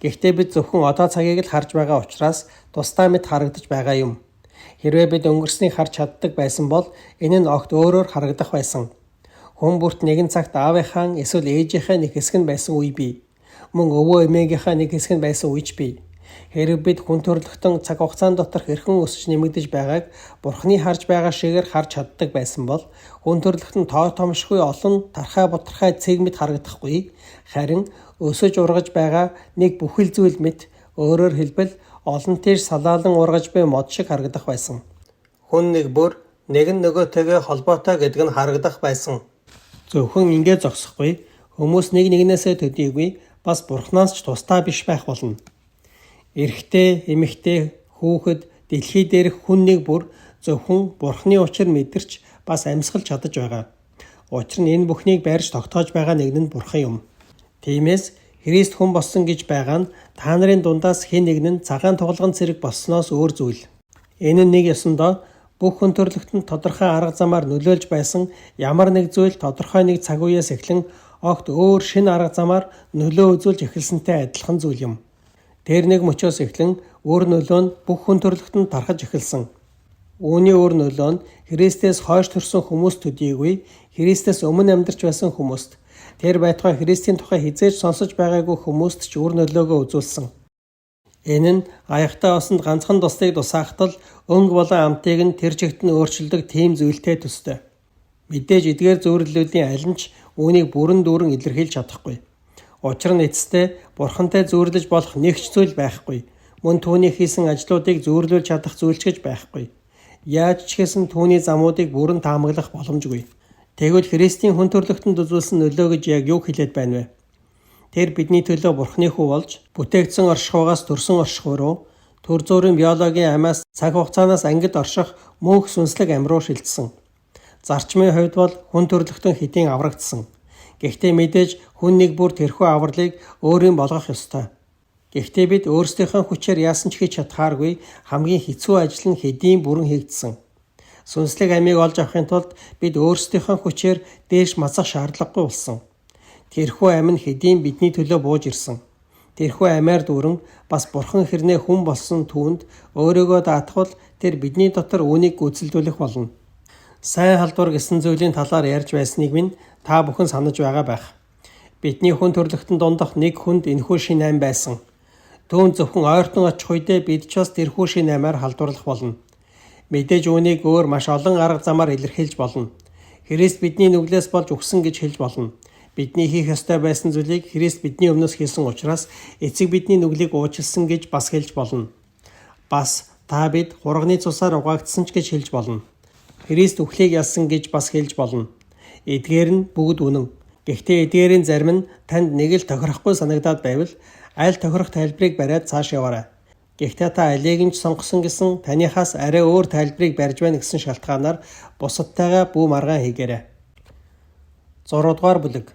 Гэхдээ бид зөвхөн одоо цагийг л харж байгаа учраас тусдаа мэт харагдаж байгаа юм. Хэрвээ бид өнгөрснийг харж чаддаг байсан бол энэ нь огт өөрөөр харагдах байсан. Хүн бүрт нэгэн цагт аавынхаа эсвэл ээжийнхээ нэг хэсэг нь байсан үе бий. Мөн өвөө эмээгийнхээ нэг хэсэг нь байсан үе ч бий. Хэрэв бид хүн төрөлхтөн цаг хугацаан дотор хэрхэн өсөж нэмэгдэж байгааг Бурханы харж байгаа шигээр харж чаддаг байсан бол хүн төрөлхтөн тоо томшгүй олон тархай бутархай цэг мэт харагдахгүй, харин өсөж ургаж байгаа нэг бүхэл зүйл мэт, өөрөөр хэлбэл олон тийш салаалан ургаж буй мод шиг харагдах байсан. Хүн нэг бүр нэг нь нөгөөтэйгөө холбоотой гэдэг нь харагдах байсан. Зөвхөн ингээд зогсохгүй, хүмүүс нэг нэгнээсээ төдийгүй бас Бурханаас ч тусдаа биш байх болно. Эрэгтэй, эмэгтэй, хүүхэд, дэлхий дээрх хүн нэг бүр зөвхөн Бурханы учир мэдэрч бас амьсгалж чадаж байгаа. Учир нь энэ бүхнийг барьж тогтоож байгаа нэг нь Бурхан юм. Тиймээс Христ хүн болсон гэж байгаа нь та нарын дундаас хэн нэг нь цагаан тугалган цэрэг болсноос өөр зүйл. Энэ нь нэг ёсондоо бүх хүн төрөлхтөнд тодорхой арга замаар нөлөөлж байсан ямар нэг зүйл тодорхой нэг цаг үеэс эхлэн огт өөр шинэ арга замаар нөлөө үзүүлж эхэлсэнтэй адилхан зүйл юм. Тэр нэг мөчөөс эхлэн үр нөлөө нь бүх хүн төрөлхтөнд тархаж эхэлсэн. Үүний үр нөлөө нь Христээс хойш төрсөн хүмүүс төдийгүй Христээс өмнө амьдарч байсан хүмүүст, тэр байтугай Христийн тухай хэзээ ч сонсож байгаагүй хүмүүст ч үр нөлөөгөө үзүүлсэн. Энэ нь аягатай усанд ганцхан дуслыг дусаахад л өнгө болон амтыг нь тэр чигт нь өөрчилдөг тийм зүйлтэй төстэй. Мэдээж эдгээр зүйрлэлүүдийн аль нь ч үүнийг бүрэн дүүрэн илэрхийлж чадахгүй. Учир нь эцэстээ Бурхантай зүйрлэж болох нэг ч зүйл байхгүй. Мөн түүний хийсэн ажлуудыг зүйрлүүлж чадах зүйл ч гэж байхгүй. Яаж ч гэсэн түүний замуудыг бүрэн таамаглах боломжгүй. Тэгвэл Христийн хүн төрлөختөнд үзүүлсэн нөлөө гэж яг юу хэлээд байна вэ? Тэр бидний төлөө Бурханы хүү болж бүтээгдсэн оршихуйгаас төрсөн оршихуй руу, төр зүрийн биологийн амиас цаг хугацаанаас ангид орших мөнх сүнслэг ам руу шилжсэн. Зарчмын хувьд бол хүн төрлөختөн хэдийн аврагдсан. Гэхдээ мэдээж хүн нэг бүр тэрхүү авралыг өөрийн болгох ёстой. Гэхдээ бид өөрсдийнхөө хүчээр яасан ч хийж чадхааргүй хамгийн хэцүү ажил нь хэдийн бүрэн хийгдсэн. Сүнслэг амийг олж авахын тулд бид өөрсдийнхөө хүчээр дээш мацах шаардлагагүй болсон. Тэрхүү ам нь хэдийн бидний төлөө бууж ирсэн. Тэрхүү амиар дүүрэн бас Бурхан хэрнээ хүн болсон түүнд өөрийгөө даатгавал тэр бидний дотор үүнийг гүйцэлдүүлэх болно. Сайн халдвар гэсэн зүйлийн талаар ярьж байсныг минь та бүхэн санаж байгаа байх. Бидний хүн төрлөختөн дундах нэг хүнд энэхүү шинэ ам байсан. Түүн зөвхөн ойртон очих үедээ бид ч бас тэрхүү шинэ амиар халдварлах болно. Мэдээж үүнийг өөр маш олон арга замаар илэрхийлж болно. Христ бидний нүглээс болж үхсэн гэж хэлж болно. Бидний хийх ёстой байсан зүйлийг Христ бидний өмнөөс хийсэн учраас эцэг бидний нүглийг уучлсан гэж бас хэлж болно. Бас та бид хурганы цусаар угаагдсан ч гэж хэлж болно. Христ үхлийг ялсан гэж бас хэлж болно. Эдгээр нь бүгд үнэн. Гэхдээ эдгээрийн зарим нь танд нэг л тохирохгүй санагдаад байвал аль тохирох тайлбарыг бариад цааш яваарай. Гэхдээ та алийг нь ч сонгосон гэсэн таныхаас арай өөр тайлбарыг барьж байна гэсэн шалтгаанаар бусадтайгаа бүү маргаан хийгээрэй. 6 дугаар бүлэг.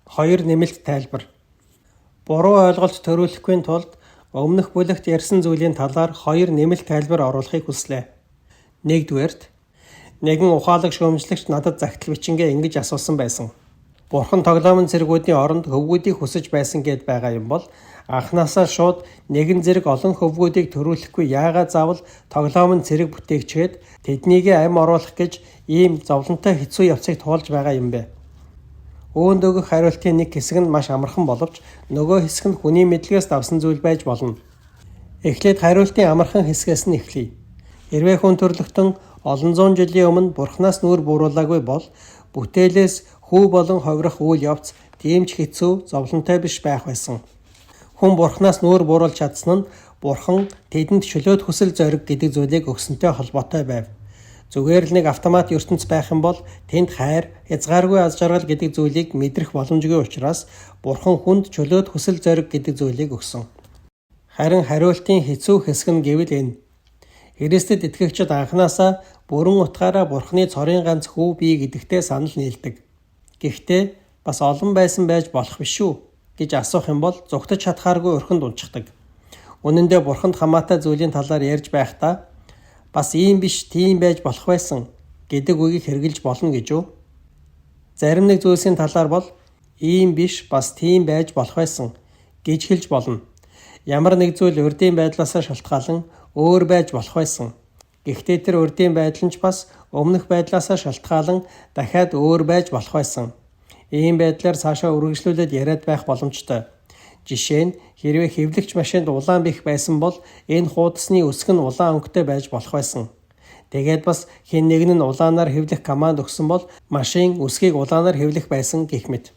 2 нэмэлт тайлбар. Буруу ойлголт төрүүлэхгүй тулд өмнөх бүлэгт ярьсан зүйлийн талаар 2 нэмэлт тайлбар оруулахыг хүслээ. Нэгдүгээрт нэгэн ухаалаг шүүмжлэгч надад загтал бичингээ ингэж асуусан байсан. Бурхан тоглоомын цэргүүдийн оронд хөвгүүдийг хүсэж байсан гээд байгаа юм бол анхнаасаа шууд нэгэн зэрэг олон хөвгүүдийг төрүүлэхгүй яагаад заавал тоглоом нь цэрэг бүтээгчгээд тэднийгээ амь оруулах гэж ийм зовлонтой хэцүү явцыг туулж байгаа юм бэ? Үүнд өгөх хариултын нэг хэсэг нь маш амархан боловч нөгөө хэсэг нь хүний мэдлэгээс давсан зүйл байж болно. Эхлээд хариултын амархан хэсгээс нь эхлэе. Хэрвээ хүн төрлөختөн олон зуун жилийн өмнө Бурханаас нүүр бууруулаагүй бол бүтээлээс хүү болон ховрох үйл явц тийм ч хэцүү зовлонтой биш байх байсан. Хүн Бурханаас нүүр бууруулж чадсан нь Бурхан тэдэнд чөлөөт хүсэл зориг гэдэг зүйлийг өгсөнтэй холбоотой байв. Зүгээр л нэг автомат ертөнц байх юм бол тэнд хайр, хязгааргүй аз жаргал гэдэг зүйлийг мэдрэх боломжгүй учраас Бурхан хүнд чөлөөт хүсэл зориг гэдэг зүйлийг өгсөн. Харин хариултын хэцүү хэсэг нь гэвэл энэ. Христэд итгэгчид анхнаасаа бүрэн утгаараа Бурханы цорын ганц хүү бий гэдэгтээ санал нийлдэг. Гэхдээ бас олон байсан байж болох биш үү гэж асуух юм бол зугтаж чадхааргүй орхинд унчихдаг. Үнэн дээр Бурханд хамаатай зүйлийн талаар ярьж байхдаа бас ийм биш тийм байж болох байсан гэдэг үгийг хэрэглэж болно гэж үү? Зарим нэг зүйлсийн талаар бол ийм биш бас тийм байж болох байсан гэж хэлж болно. Ямар нэг зүйл урдын байдлаасаа шалтгаалан өөр байж болох байсан. Гэхдээ тэр урдын байдал нь ч бас өмнөх байдлаасаа шалтгаалан дахиад өөр байж болох байсан. Ийм байдлаар цаашаа үргэлжлүүлээд яриад байх боломжтой. Жишээ нь хэрвээ хэвлэгч машинд улаан бэх байсан бол энэ хуудасны өсөг нь улаан өнгөтэй байж болох байсан. Тэгээд бас хэн нэг нь улаанаар хэвлэх команд өгсөн бол машин өсгийг улаанаар хэвлэх байсан гэх мэт.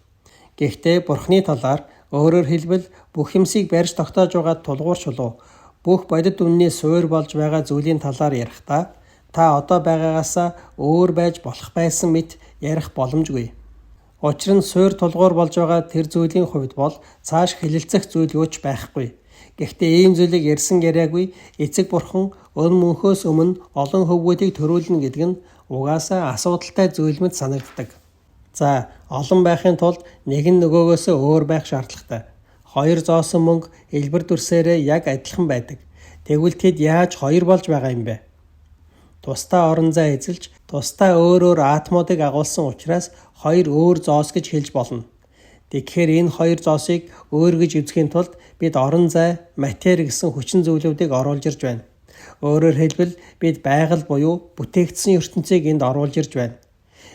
Гэхдээ Бурхны талаар өөрөөр хэлбэл бүх юмсыг барьж тогтоож байгаа тулгуур чулуу бүх бодит үнний суур болж байгаа зүйлийн талаар ярихдаа та одоо байгаагаасаа өөр байж болох байсан мэт ярих боломжгүй. Учир нь суур тулгуур болж байгаа тэр зүйлийн хувьд бол цааш хэлэлцэх зүйл юу ч байхгүй. Гэхдээ ийм зүйлийг ярьсан яриагүй эцэг бурхан өн мөнхөөс өмнө олон хөвгүүдийг төрүүлнэ гэдэг нь угаасаа асуудалтай зүйл мэт санагддаг. За, олон байхын тулд нэг нь нөгөөгөөсөө өөр байх шаардлагатай. Хоёр зоосон мөнгө элбэр дүрсээрээ яг адилхан байдаг. Тэгвэл тэд яаж хоёр болж байгаа юм бэ? Тусдаа орон зай эзэлж, тусдаа өөр өөр атомуудыг агуулсан учраас хоёр өөр зоос гэж хэлж болно. Тэгэхээр энэ хоёр зоосыг өөр гэж үзэхийн тулд бид орон зай, матери гэсэн хүчин зүйлүүдийг оруулж ирж байна. Өөрөөр хэлбэл бид байгаль буюу бүтээгдсэн ертөнцийг энд оруулж ирж байна.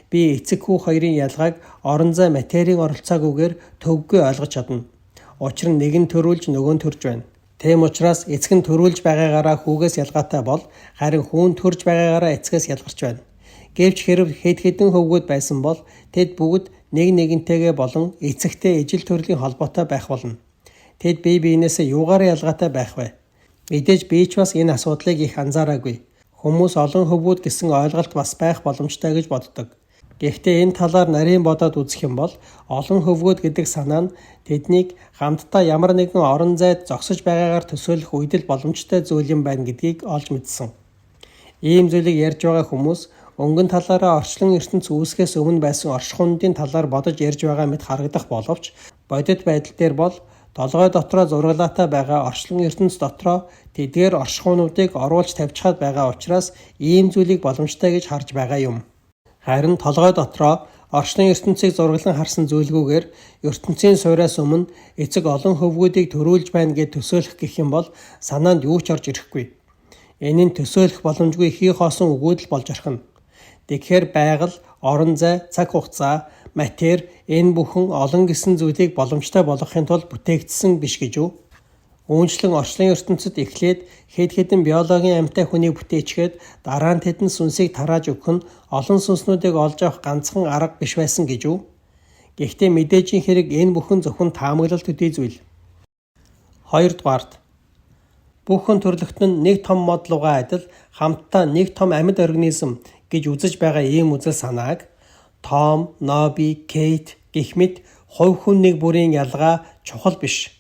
Би эцэг хүү хоёрын ялгааг орон зай материйн оролцоогүйгээр төвөггүй ойлгож чадна. Учир нь нэг нь төрүүлж нөгөө нь төрж байна. Тийм учраас эцэг нь төрүүлж байгаагаараа хүүгээс ялгаатай бол харин хүү нь төрж байгаагаараа эцгээс ялгарч байна. Гэвч хэрэв хэд хэдэн хөвгүүд байсан бол тэд бүгд нэг нэгэнтэйгээ болон эцэгтэй ижил төрлийн холбоотой байх болно. Тэд бие биенээсээ юугаараа ялгаатай байх вэ? Мэдээж би ч бас энэ асуудлыг их анзаараагүй. Хүмүүс олон хөвгүүд гэсэн ойлголт бас байх боломжтой гэж боддог. Гэхдээ энэ талаар нарийн бодоод үзэх юм бол олон хөвгүүд гэдэг санаа нь тэднийг хамтдаа ямар нэгэн орон зайд зогсож байгаагаар төсөөлөх үед л боломжтой зүйл юм байна гэдгийг олж мэдсэн. Ийм зүйлийг ярьж байгаа хүмүүс Өнгөн талаараа орчлон ертөнц үүсгэхээс өмнө байсан оршихуйнуудын талаар бодож ярьж байгаа мэт харагдах боловч бодит байдал дээр бол толгой дотроо зураглаатай байгаа орчлон ертөнц дотроо тэдгээр оршихуйнуудыг оруулж тавьчихаад байгаа учраас ийм зүйлийг боломжтой гэж харж байгаа юм. Харин толгой дотроо орчлон ертөнцийг зураглан харсан зүйлгүйгээр ертөнцийн сууриас өмнө эцэг олон хөвгүүдийг төрүүлж байна гээд төсөөлөх гэх юм бол санаанд юу ч орж ирэхгүй. Энэ нь төсөөлөх боломжгүй хий хоосон үгүүд л болж орхино. Тэгэхээр байгаль, орон зай, цаг хугацаа, матери энэ бүхэн олон гэсэн зүйлийг боломжтой болгохын тулд бүтээгдсэн биш гэж үү? Үүнчлэн орчлон ертөнцид эхлээд хэд хэдэн биологийн амьтай хүнийг бүтээчгээд дараа нь тэдэнд сүнсийг тарааж өгөх нь олон сүнснүүдийг олж авах ганцхан арга биш байсан гэж үү? Гэхдээ мэдээжийн хэрэг энэ бүхэн зөвхөн таамаглал төдий зүйл. Хоёрдугаарт бүх хүн төрөлхтөн нь нэг том мод лугаа адил хамтдаа нэг том амьд организм гэж үзэж байгаа ийм үзэл санааг Том, Ноби, Кейт гэх мэт хувь хүн нэг бүрийн ялгаа чухал биш.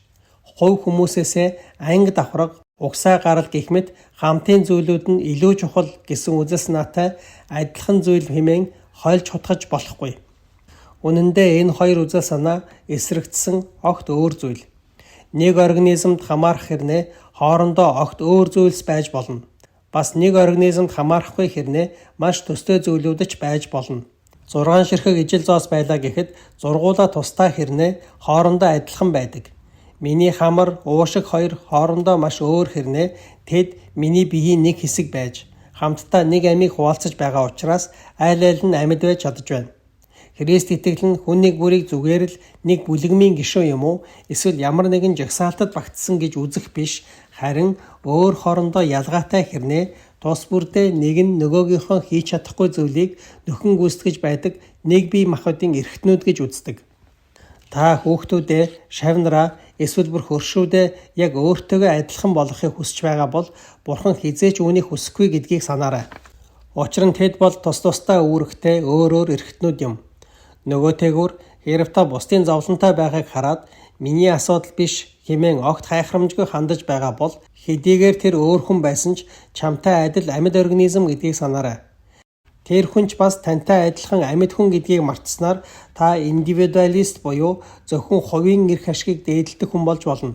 Хувь хүмүүсээсээ анги давхарга, угсаа гарал гэх мэт хамтын зүйлүүд нь илүү чухал гэсэн үзэл санаатай адилхан зүйл хэмээн хольж хутгаж болохгүй. Үнэн дээр энэ хоёр үзэл санаа эсрэгцсэн огт өөр зүйл. Нэг организмд хамаарах хэрнээ хоорондоо огт өөр зүйлс байж болно. Бас нэг организмд хамаарахгүй хэрнээ маш төстэй зүйлүүд ч байж болно. 6 ширхэг ижил зоос байлаа гэхэд зургуулаа тусдаа хэрнээ хоорондоо адилхан байдаг. Миний хамар, уушиг хоёр хоорондоо маш өөр хэрнээ тэд миний биеийн нэг хэсэг байж хамтдаа нэг амийг хуваалцаж байгаа учраас аль аль нь амьд байж чадаж байна. Христ итгэл нь хүн нэг бүрийг зүгээр л нэг бүлэгмийн гишүүн юм уу эсвэл ямар нэгэн жагсаалтад багтсан гэж үзэх биш, харин өөр хоорондоо ялгаатай хэрнээ тус бүрдээ нэг нь нөгөөгийнхөө хийж чадахгүй зүйлийг нөхөн гүйцэтгэж байдаг нэг бие махбодын эрхтнүүд гэж үздэг. Та хүүхдүүдээ, шавь нараа эсвэл бүр хөршүүдээ яг өөртөөгөө адилхан болгохыг хүсэж байгаа бол Бурхан хэзээ ч үүнийг хүсэхгүй гэдгийг санаарай. Учир нь тэд бол тус тусдаа үүрэгтэй өөр өөр эрхтнүүд юм. Нөгөөтэйгүр хэрэв та бусдын зовлонтой байхыг хараад миний асуудал биш хэмээн огт хайхрамжгүй хандаж байгаа бол хэдийгээр тэр өөр хүн байсан ч чамтай адил амьд организм гэдгийг санаарай. Тэр хүн ч бас тантай адилхан амьд хүн гэдгийг мартсанаар та индивидуалист буюу зөвхөн хувийн эрх ашгийг дээдэлдэх хүн болж болно.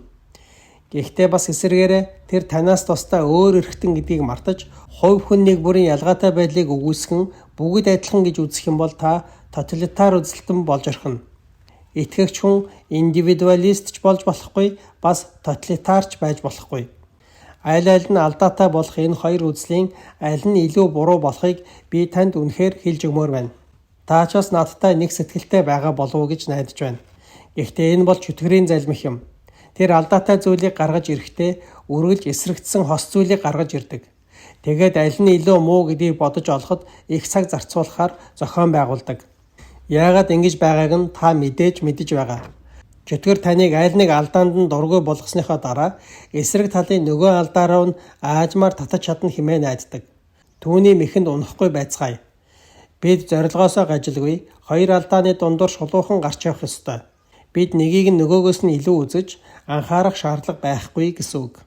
Гэхдээ бас эсрэгээрээ тэр танаас тусдаа өөр эрхтэн гэдгийг мартаж хувь хүн нэг бүрийн ялгаатай байдлыг үгүйсгэн бүгд адилхан гэж үзэх юм бол та тоталитар үзэлтэн болж орхино. Итгэгч хүн индивидуалист ч болж болохгүй, бас тоталитар ч байж болохгүй. Аль аль нь алдаатай болох энэ хоёр үзлийн аль нь илүү буруу болохыг би танд үнэхээр хэлж өгмөөр байна. Та ч бас надтай нэг сэтгэлтэй байгаа болов уу гэж найдаж байна. Гэхдээ энэ бол чөтгөрийн залмих юм. Тэр алдаатай зүйлийг гаргаж ирэхдээ үргэлж эсрэгцсэн хос зүйлийг гаргаж ирдэг. Тэгээд аль нь илүү муу гэдгийг бодож олоход их цаг зарцуулахаар зохион байгуулдаг. Яагаад ингэж байгааг нь та мэдээж мэдэж байгаа. Чөтгөр таныг аль нэг алдаанд нь дургүй болгосныхоо дараа эсрэг талын нөгөө алдаа руу нь аажмаар татаж чадна хэмээн найддаг. Түүний мэхэнд унахгүй байцгаая. Бид зорилгоосоо гажилгүй хоёр алдааны дундуур шулуухан гарч явах ёстой. Бид нэгийг нь нөгөөгөөс нь илүү үзэж анхаарах шаардлага байхгүй гэсэн үг.